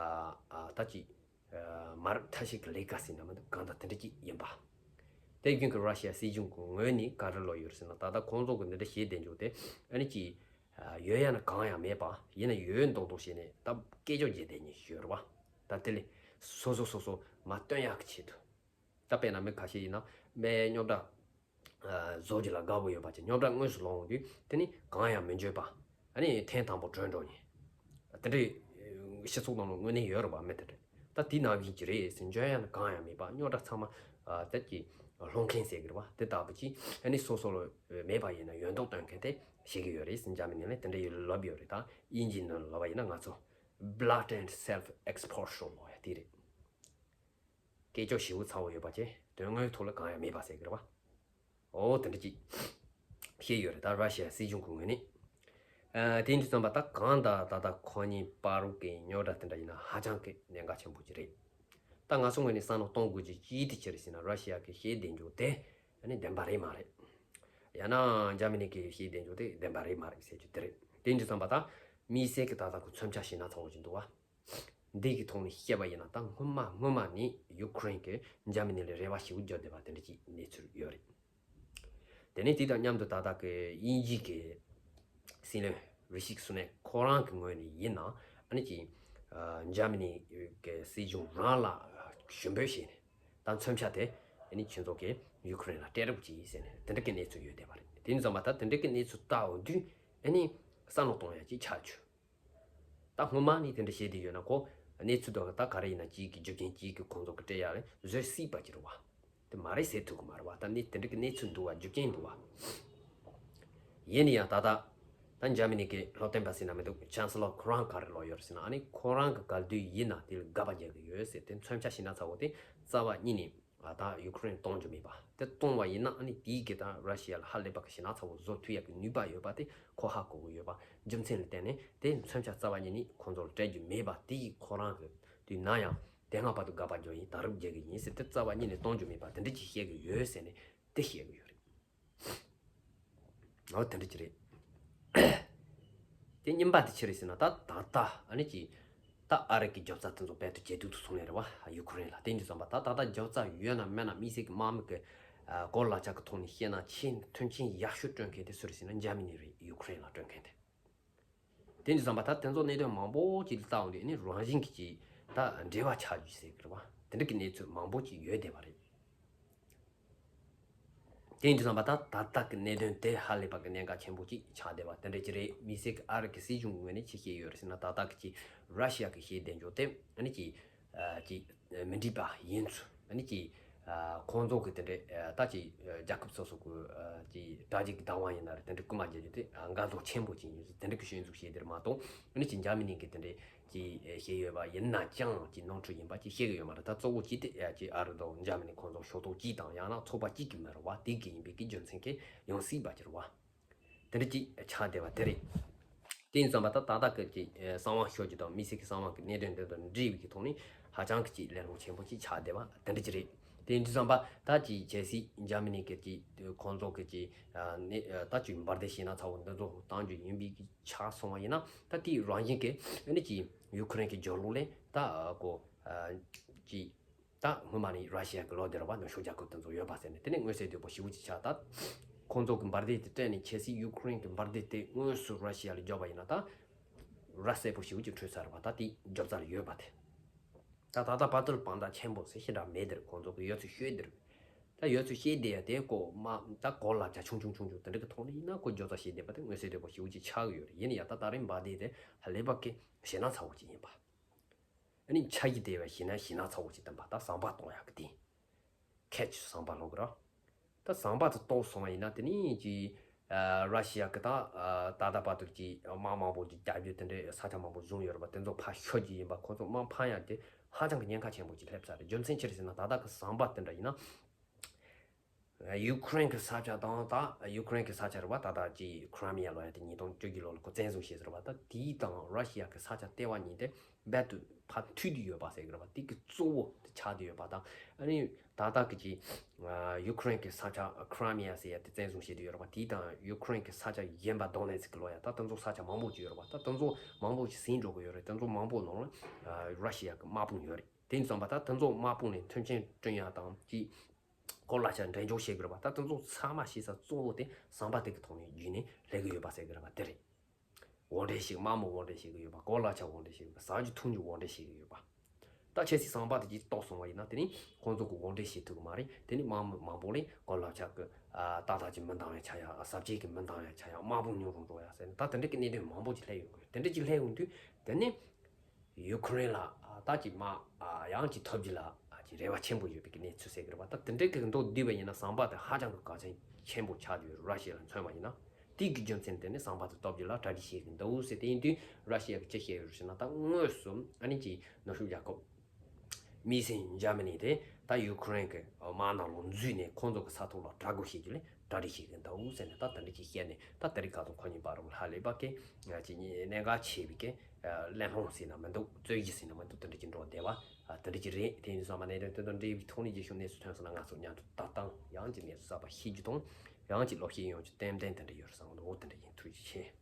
ཨ་ད་ཅིག་ཨ་མ་རབས་ཐ་ཤལ་གི་ལས་ཀ་ཟེར་ན་མི་འདུག་གང་ལྟར་དེ་འདྲ་ཅིག་ཡིན་པ། དེ་རྒྱུན་གྱི་ར་ཤི་ཡ་སྲིད་གཞུང་གི་ངོས་ནས་ག་རེ་ལབ་ཡོད་རེད་ཟེར་ན། ད་ལྟ་ཁོང་ཚོ་གི་འདི་འདྲ་བྱས་བསྡད་རྒྱུ་དེ་ཨ་ནི་ཅིག་ཨ་ཡོད་ཡ་ནི་གང་ཡང་མེད་པ། ཡིན་ན་ཡོད་མདོག་མདོག་བྱས་ནས་ད་སྐད་ཅོར་བརྗེ་བསྡད་མཁན་ཞིག་ཡོད་རེད་པ། ད་དེ་ལས་སོ་སོ་སོ་སོ་མ་སྟོན་ཡག་གི་ཆེད་དུ། ད་དཔེར་ན་མི་ཁ་ཤས་ཡིན་ན་མའི་རྙོག་དྲ་ཨ་བཟོ་རྒྱུ་ལ་དགའ་པོ་ཡོད་པ་ཅིག་རྙོག་དྲ་དངོས་སུ་སློང་འོང་དུས་དེ་ནི་གང་ཡང་མི་འཇོན་པ། ཨ་ནི་ཐེངས་དང་པོ་གྲོལ་འགྲོ་མཁན། དེ་འདྲའི་སྤྱི་ཚོགས་ནང་ལ་དངོས་གནས་ཡོད་རེད་པ། མི་དེ་འདྲ་ད་དེ་ནང་བཞིན་གྱི་རེད་ཟེར། འཇོན་ཡ་ནི་གང་ཡང་མེད་པ། རྙོག་དྲ་ཚང་མ་ཨ་དེ་ཀྱི་སློང་མཁན་ཟེར་གི་རེད་པ། དེ་ལྟ་བུ་ཅིག་ཨ་ནི་སོ་སོ་ལ་མེད་པ་ཡིན་ན་ཡོད་མདོག་སྟོན་མཁན་དེ་བྱེད་ཀྱི་ཡོད་རེད་ཟེར། འཇར་མ་ནི་ལ་དེ་འདྲ་ཡོད་ལབ་ཡོད་རེད། ད་དབྱིན་ཇིའི་ནང་ལ་ལབ་པ་ཡིན་ན་ང་ཚོ་blatant self exposure ལབ་ཡ་དེ་རེད། སྐད་ཅོར་ཞེ་པོ་ཚ་བོ་ཡོད་པ་བྱས་དོན་དངོས་ཐོག་ལ་གང་ཡང་མེད་པ་ཟེར་གི་རེད་བ། འོ་དེ་འདྲ་ཅིག་བཤད་ཡོད་རེད། ད་ར་ཤི་ཡ་སྲིད་གཞུང་གི་ངོས་ནས། ཨ་དེ་འདྲ་ཙམ་པ་ད་གང་ལྟར་ད་ལྟ་ཁོ་གཉིས་བར་གྱི་རྙོག་དྲ་དེ་འདྲ་ཡིན་ན་ཧ་ཅང་གི་གནད་འགག་ཆེན་པོ་ཅིག་རེད། ད་ང་ཚོ་ངོས་ནས་བསམ་བློ་གཏོང་དགོས་རྒྱུ་ཅིག་དེ་ཅི་རེད་ཟེར་ན། ར་ཤི་ཡ་གི་བཤད་བསྡད་རྒྱུ་དེ་ཨ་ནི་བདེན་པ་རེད་མ་རེད། ཡང་ན་འཇར་མ་ནི་གི་བཤད་བསྡད་རྒྱུ་དེ་བདེན་པ་རེད་མ་རེད་ཟེར་རྒྱུ་དེ་རེད། དེ་འདྲ་ཙམ་པ་ད་དམིགས་བསལ་གྱི་ད་ལྟ་ཁོ་མཚོན་ཆ་ཞེ་ན་ཚ་བོ་ཅིག་འདུག་བ། འདི་གི་ཐོག་ནས་བཤད་པ་ཡིན་ན། ད་སྔོན་མ་སྔོན་མ་ནས་ཡུ་ཁུ་རེན་གྱིས་འཇར་མ་ནི་ལ་རེ་བ་ཞེ་པོ་བརྒྱབ་བསྡད་པ་དེ་འདྲ་ཅིག་གནས་ཚུལ་ཡོད་རེད། དེ་ནས་དེ་དང་མཉམ་དུ་ད་ལྟ་གི་དབྱིན་ཇི་གི་སྲིད་བློན་རི་ཤི་སུ་ནེག་ཁོ་རང་གི་ངོས་ནས་ཡིན་ན། ཨ་ནི་ཅིག་ཨ་འཇར་མ་ནི་གི་སྲིད་གཞུང་རང་ལ་ཞུ་འབོད་བྱས་ནས། ད་མཚོན་ཆ་དེ་ཨ་ནི་ཁྱེད་ཚོ་གིས་ཡུ་ཁུ་རེན་ལ་སྤྲད་རོགས་གྱིས་ཟེར་ནས་དེ་འདྲ་གི་གནས་ཚུལ་ཡོད་བསྡད་པ་རེད། དེ་ནས་བསམ་པ་ད་དེ་འདྲ་གི་གནས་ཚུལ་ལྟ་འོང་དུས་ཨ་ནི་བསམ་བློ་གཏོང་ཡ་ཅིག་ཆགས་བྱུང་། ད་སྔོན་མ་ནས་དེ་འདྲ་བཤད་བསྡད་ཡོད་ན། ཁོ་གནས་ཚུལ་དེ་ད་ག་རེ་ཡིན་ན་གཅིག་གི་རྒྱུ་རྐྱེན་གཅིག་གི་ཁོང་ཚོ་གི་སྤྲད་ཡ་རེད་བཟོས་སྲིད་པ་ཅིག་རེད་བ། དེ་མ་རེད་ཟེར་ཐུབ་གི་མ་རེད་བ། ད་ནི་དེ་འདྲ་གི་གནས་ཚུལ་འདུག་བ། རྒྱུ་རྐྱེན་འདུག་བ། ཡིན་ན་ཡང་ད་ལྟ་ད་འཇར་མ་ནི་གི་སློབ་སྟོན་པ་ཟེར་ན་མི་འདུག་ཆན་སི་ལོར་ཁོ་རང་ག་རེ་ལབ་ཡོད་རེད་ཟེར་ན། ཨ་ནི་ཁོ་རང་གི་ག་དུས་ཡིན་ན་དེ་ལ་དགག་པ་རྒྱག་གི་ཡོད་ཟེར། དེ་མཚོན་ཆ་ཞེ་ན་ཚ་བོ་དེ་རྩ་བ་ཉིད་ནས་ཨ་ད་ཡུ་ཁུ་རེན་གཏོང་རྒྱུ་མེད་པ། དེ་གཏོང་བ་ཡིན་ན་ཨ་ནི་དེའི་གི་ད་ར་ཤི་ཡ་ལ་ཧ་ལས་པ་གི་ཞེ་ན་ཚ་བོ་བཟོ་ཐུབ་ཡ་གི་ནུས་པ་ཡོད་པ་དེ་ཁོ་ཧ་གོ་གི་ཡོད་པ། རྒྱུ་མཚན་ལ་བརྟེན་ནས་དེ་མཚོན་ཆ་རྩ་བ་ཉིད་ནས་ཁོང་ཚོ་ལ་སྤྲད་རྒྱུ་མེད་པ། དེ་ཡིས་ཁོ་རང་གི་དུས་ན་ཡང་དེ་སྔ་བར་དུ་དགག་པ་རྒྱག་ཡིན། ད་རུབ་རྒྱག་གི་ཡིན་ཟེར། དེ་རྩ་བ་ཉིད་ནས་གཏོང་རྒྱུ་མེད་པ་དེ་འདྲ་ཅིག་བཤད་གི་ཡོད་ཟེར་ནས་དེ་བཤད་གི་ཡོད་རེད། འོ་དེ་འདྲ་ཅིག་རེད། དེ་གཉིས་པ་དེ་ཅི་རེད་ཟེར་ན། ད་ད་ལྟ་ཨ་ནི་ཅིག་ད་ཨ་རི་གི་རྒྱབ་རྩ་དེ་ཚོ་རྦད་དེ་ཇེ་སྡུག་ཏུ་སོང་ཡོད་རེད་བ། ཡུ་ཁུ་རེན་ལ། དེ་འདྲ་ཙམ་པ་ད་ད་ལྟ་རྒྱབ་རྩ་ཡོད་ན་མེད་ན་དམིགས་བསལ་གྱི་དམག་མི་གི་ཨ་སྐོར་ལ་ཆ་གི་ཐོག་ནས་བཤད་ན་ཆེས་མཐུན་རྐྱེན་ཡག་ཤོས་སྤྲོད་མཁན་དེ་སུ་རེད་ཟེར་ན་འཇར་མ་ནི་རེད། ཡུ་ཁུ་རེན་ལ་སྤྲོད་མཁན་དེ། དེ་འདྲ་ཙམ་པ་ད་དེ་ཚོ་གནད་དོན་མང་པོ་ཅིག་ལ་ལྟ་འོང་དུས་ཨ་ནི་རང་བཞིན་གྱིས་ཅིག་ད་འབྲེལ་བ་ཆགས་རྒྱུ་ཟེར་གི་རེད་བ། དེ་འདྲ་གི་གནས་ཚུལ་མང་པོ་ཅིག་ཡོད་བསྡད་པ་རེད། དེ་འདྲ་ཙམ་པ་ད་ད་ལྟ་གི་གནད་དོན་དེ་ཧ་ལས་པ་གི་གནད་འགག་ཆེན་པོ་ཅིག་ཆགས་བསྡད་པ་དེ་འདྲ་ཅིག་རེད། དམིགས་བསལ་གྱི་ཨ་རི་གི་སྲིད་གཞུང་གི་ངོས་ནས་ཅི་བཤད་ཡོད་རེད་ཟེར་ན། ད་ལྟ་གི་ཅིག་ར་ཤི་ཡ་གི་བཤད་བསྡད་རྒྱུ་དེ་ཨ་ནི་ཅིག་ཨ་ཅིག་མི་འགྲིག་པ་ཡིན་ཚུལ། ཨ་ནི་ཅིག་ཨ་ཁོང་ཚོ་གི་དེ་འདྲ་ཨ་ད་ཅིག་ཨ་རྒྱལ་ཁབ་སོ་སོ་གི་ཨ་ཅིག་དྲ་རྒྱའི་བདག་དབང་ཡིན་ན་རེད། དེ་འདྲ་རྐུ་མ་རྒྱག་རྒྱུ་དེ་ཨ་འགལ་འཛོལ་ཆེན་པོ་ཅིག་ཡིན་ཚུལ་དེ་འདྲ་གི་སྐྱོན་འཛུགས་བྱས་དེ་རེད་མ་གཏོགས། ཨ་ནི་ཅིག་འཇར་མ་ནི་གི་དེ་འདྲ་ཅིག་ཨ་བཤད་ཡོད་པ་ཡིན་ན་ཅང་ཅིག་ནོར་འཁྲུལ་ཡིན་པ་ཅིག་བཤད་གི་ཡོད་མ་རེད། ད་གཙོ་བོ་ཅིག་དེ་ཨ་ཅིག་ཨ་རི་དང་འཇར་མ་ནི་ཁོང་ཚོ་ཕྱོགས་གཏོགས་གཅིག་དང་ཡང་ན་ཚོགས་པ་གཅིག་གི་མི་རེད་བ། དེ་གི་ཡིན་པའི་གི་རྒྱུ་མཚན་གྱིས་ཡང་སྲིད་པ་ཅིག་རེད་བ། དེ་འདྲ་ཅིག་ཆགས་བསྡད་པ་དེ་རེད། དེ་ཡིན་ཙམ་པ་ད་ད་ལྟ་གི་ཅིག་ཨ་གསང་བ་ཤོད་རྒྱུ་དང་དམིགས་བསལ་གྱི་གསང་བ་གི་གནད་དོན་དེ་དང་འབྲེལ་བའི་གི་ཐོག་ནས་ཧ་ཅང་གི་ཅིག་གླེང་སློང་ཆེན་པོ་ཅིག་ཆགས་བསྡད་པ་དེ་འདྲ་ཅིག་རེད། དེ་ཡིན་དུས་ཙམ་པ་ད་ཅིག་གལ་སྲིད་འཇར་མ་ནི་གི་ཅིག་ཁོང་ཚོ་གི་ཅིག་ཨ་ནི་ཨ་ད་ཅིག་འབར་མདེལ་ཞེ་ན་ཚ་བོ་འདི་ཚོ་བཏང་རྒྱུ་ཡིན་པའི་གི་ཆགས་སོང་བ་ཡིན་ན། ད་དེའི་རང་བཞིན་གྱིས་ཨ་ནི་ཅིག་ཡུ་ཁུ་རེན་གྱི་རྒྱབ་ལོགས་ལ་ད་ཨ་ཀོ་ཨ་ཅིག་ད་སྔོན་མ་ནས་ར་ཤི་ཡ་གི་ལོག་སྟེ་ར་བ་ནུབ་ཕྱོགས་རྒྱལ་ཁབ་དེ་ཚོ་ཡོད་པ་ཟེར་ནས། དེ་ནས་མངོན་གསལ་དོད་པོ་ཞེ་པོ་ཅིག་ཆགས། ད་ཁོང་ཚོ་གི་འབར་མདེལ་དེ་སྤྲད་ནས་ཁྱེད་སྲིད་ཡུ་ཁུ་རེན་གི་འབར་མདེལ་དེ་དངོས་སུ་ར་ཤི་ཡ་ལ་འཇོག་པ་ཡིན་ན་ད་ར་གསལ་པོ་ཞེ་པོ་ཅིག་འཕྲོད་ཚར་བ། ད་དེ་རྒྱབ་རྩ་ལ་ཡོད་པ་དེ། ད་ད་ལྟ་བར་དུ་ལ་བང་དག་ཆེན་པོ་ཟེར་ཞེ་དྲག་མེད་དེ་རེད། ཁོང་ཚོ་གི་ཡོད་ཚུལ་ཤོད་དེ་རེད། ད་ཡོད་ཚུལ་ཤོད་དེ་ཡ་དེ་ཀོ་མ་ད་གོ་ལ་ཆ་ཆུང་ཆུང་ཆུང་ཆུང་དེ་འདྲ་གི་ཐོག་ནས་ཡིན་ན་ཀོ་རྒྱབ་རྩ་ཤོད་བསྡད་པ་དེ་མངོན་གསལ་དོད་པོ་ཞེ་པོ་ཅིག་ཆགས་ཀྱི་ཡོད་རེད། ཡིན་ན་ཡང་ད་ད་རིང་འབར་མདེལ་དེ་ཧ་ལས་པ་གི་ཞེ་ན་ཚ་བོ་ཅིག་ཡིན་པ། ཨ་ནི་ཆ་ཡི་དེ་བས་ཞེ་ན་ཞེ་ན་ཚ་བོ་ཅིག་བཏང་པ། ད་ཟམ་པ་གཏོང་ཡག་གི་དེ་ཁད་ཀྱི་ཟམ་པ་ལོག་གི་ར། ད་ཟམ་པ་དེ་གཏོར་སོང་བ་ཡིན་ན་དེ་ནི་ཅི་ཨ་ར་ཤི་ཡ་གི་ད་ཨ་ད་ལྟ་བར་དུ་ཅི་དམག་མང་པོ་ཅིག་རྒྱག་རྒྱུ་དེ་འདྲའི་ས་ཆ་མང་པོ་བཟུང་ཡོད་རེད་པ། དེ་ཚོ་ཕར་ཤོར་རྒྱུ་ཡིན་པ། ཁོ་ཚོ་དམག་འཕང་ཡག་དེ་ཧ་ཅང་གི་ཉེན་ཁ་ཆེན་པོ་ཅིག་སླེབས་ཚར་རེད། རྒྱུ་མཚན་ཅི་རེད་ཟེར་ན། ད་ལྟ་གི་ཟམ་པ་དེ་འདྲ་ཡིན་ན། ཡུ་ཁུ་རེན་གྱི་ས་ཆ་དང་ད་ཡུ་ཁུ་རེན་གྱི་ས་ཆ་རེད་བ། ད་ལྟ་ཀྱི་ཁི་རི་མི་ཡ་ལོ་ཡ་དེ་ཉིས་སྟོང་བཅུ་བཞི་ལོ་ལ་ཁོ་བཙན་བཟུང་བྱས་ཟེར་བ། ད་དེའི་དང་ར་ཤི་ཡ་གི་ས་ཆ་ལྟེ་བ་གཉིས་དེ་རྦད་དུ་ཕར་མཐུད་དེ་ཡོད་པ་ཟེར་གི་རེད་བ། དེ་གི་གཙོ་བོ་དེ་ཆགས་བསྡད་ཡོད་པ་དང་། ཨ་ནི་ད་ལྟ་གི་ཀྱི་ཡུ་ཁུ་རེན་གྱི་ས་ཆ་ཁི་རི་མི་ཡ་ཟེར་ཡ་དེ་བཙན་བཟུང་བྱས་བསྡད་ཡོད་རེད་བ། དེའི་དང་ཡུ་ཁུ་རེན་གྱི་ས་ཆ་གཞན་པ་དོ་ནེ་ཚི་ཀི་ལོ་ཡ། ད་དེ་ཚོ་ས་ཆ་མང་པོ་ཅིག་ཡོད་རེད་བ། ད་དེ་ཚོ་མང་པོ་ཅིག་ཟིན་འགྲོ་གི་ཡོད་རེད། དེ་ཚོ་མང་པོ་ནང་ལ་ར་ཤི་ཡ་གི་དམག་དཔུང་ཡོད་རེད། དེ་ཡིན་ཙམ་པ་ད་དེ་ཚོ་དམག་དཔུང་ནས་མཐུན་རྐྱེན་བསྐྲུན་ཡ་དང་ཅིག་གོ་ལ་ཆ་འགྲན་སྦྱོར་བྱེད་དགོས་རེད་པ། ད་དེ་ཚོ་ཚང་མ་བྱེད་ས་གཙོ་བོ་དེ་ཟམ་པ་དེ་གི་ཐོག་ནས་བརྒྱུད་ནས་སླེབས་གི་ཡོད་པ་ཟེར་གི་རེད་པ། དེ་རེད། དབོར་འདྲེན་བྱེད། དམག་མི་དབོར་འདྲེན་བྱེད་གི་ཡོད་པ། གོ་ལ་ཆ་དབོར་འདྲེན་བྱེད་གི་ཡོད་པ། ཟ་རྒྱུ་འཐུང་རྒྱུ་དབོར་འདྲེན་བྱེད་གི་ཡོད་པ། ད་ཁྱེད་ཚོས་ཟམ་པ་དེ་གཅིག་གཏོར་སོང་བ་ཡིན་ན་དེ་ནི་ཁོང་ཚོ་གི་དབོར་འདྲེན་བྱེད་ཐུབ་གི་མ་རེད། དེ་ནི་དམག་མི་མང་པོ་ལས་གོ་ལ་ཆ་གི་ཨ་ཏག་ཏག་ཅིག་མི་འདང་བའི་ཆ་ཡ། ཟ་བཅད་གི་མི་འདང་བའི་ཆ་ཡ། དམག་དཔུང་ཉུང་རུ་འགྲོ་ཡ་ཟེར་ནས་ད་དེ་འདྲ་གི་གནད་དོན་མང་པོ་ཅིག་སླེབས་ཡོང་གི་ཡོད། དེ་འདྲ་ཅིག་སླེབས་ཡོང་དུས་དེ་ནི་ཡུ་ཁུ་རེན་ལ་ཨ་ད་ཅིག་མ་ཨ་ཡང་ཅིག་ཐོབ་རྒྱུ་ལ་ཨ་ཅིག་རེ་བ་ཆེན་པོ་ཡོད་པའི་གི་གནས་ཚུལ་ཟེར་གི་རེད་པ། ད་དེ་འདྲའི་གི་མདོར་བསྡུས་པ་ཡིན་ན་ཟམ་པ་དེ་ཧ་ཅང་གི་གལ་ཆེན་ཆེན་པོ་ཆགས་བསྡད་ཡོད་རེད། ར་ཤི་ཡ་ལ་མཚོན་པ་ཡིན་ན། དེའི་གི་རྒྱུ་མཚན་དེ་ནི་ཟམ་པ་དེ་གཏོར་རྒྱུ་ལ་གྲ་སྒྲིག་བྱེད་གི་འདུག་ཟེར། དེ་ཡིན་དུས་ར་ཤི་ཡ་གི་ཅི་བཤད་ཡོད་ཟེར་ན། ད་དངོས་སུ་ཨ་ནི་ཅིག་ནུབ་ཕྱོགས་རྒྱལ་ཁབ་དམིགས་བསལ་འཇར་མ་ནི་དེ་ ད་ཡུ་ཁུ་རེན་གྱི་དམག་ནང་ལོགས་འཛུལ་ནས་ཁོང་ཚོ་གི་ས་ཐོག་ལ་གྲ་སྒྲིག་བྱེད་རྒྱུ་ལས་གྲ་སྒྲིག་བྱེད་ཀྱི་འདུག་ཟེར་ནས། ད་དེ་འདྲ་ཅིག་བཤད་ནས། ད་དེ་རིང་ཁ་སང་ཁོ་གཉིས་བར་ལ་ཧ་ལས་པ་གི་ཅིག་གཉིས་གནད་འགག་ཆེ་བའི་གི་གླེང་སློང་ཟེར་ན་མི་འདུག་རྩོད་གཞི་ཟེར་ན་མི་འདུག་དེ་འདྲ་ཅིག་འགྲོ་བསྡད་པ་དེ་འདྲ་ཅིག་རེད། དེ་ཡིན་དུས་ཙམ་པ་ནས་དེ་དང་འབྲེལ་བའི་ཐོག་ནས་རྒྱུ་ཤུགས་གནས་ཚུལ་ཐོན་སོང་ན། ང་ཚོ་མཉམ་དུ་ལྟ་སྟངས་ཡང་ཅིག་གནས་ཚུལ་གསར་པ་ཤེས་རྒྱུ་དང་། ཡང་ཅིག་ལོག་ཤེས་ཡོང་རྒྱུ་ཏན་ཏན་དེ་འདྲ་ཡོད་རེད་བསམ་གི་འདུག་དེ་འདྲ་ཡིན། ཐུགས་རྗེ་ཆེ།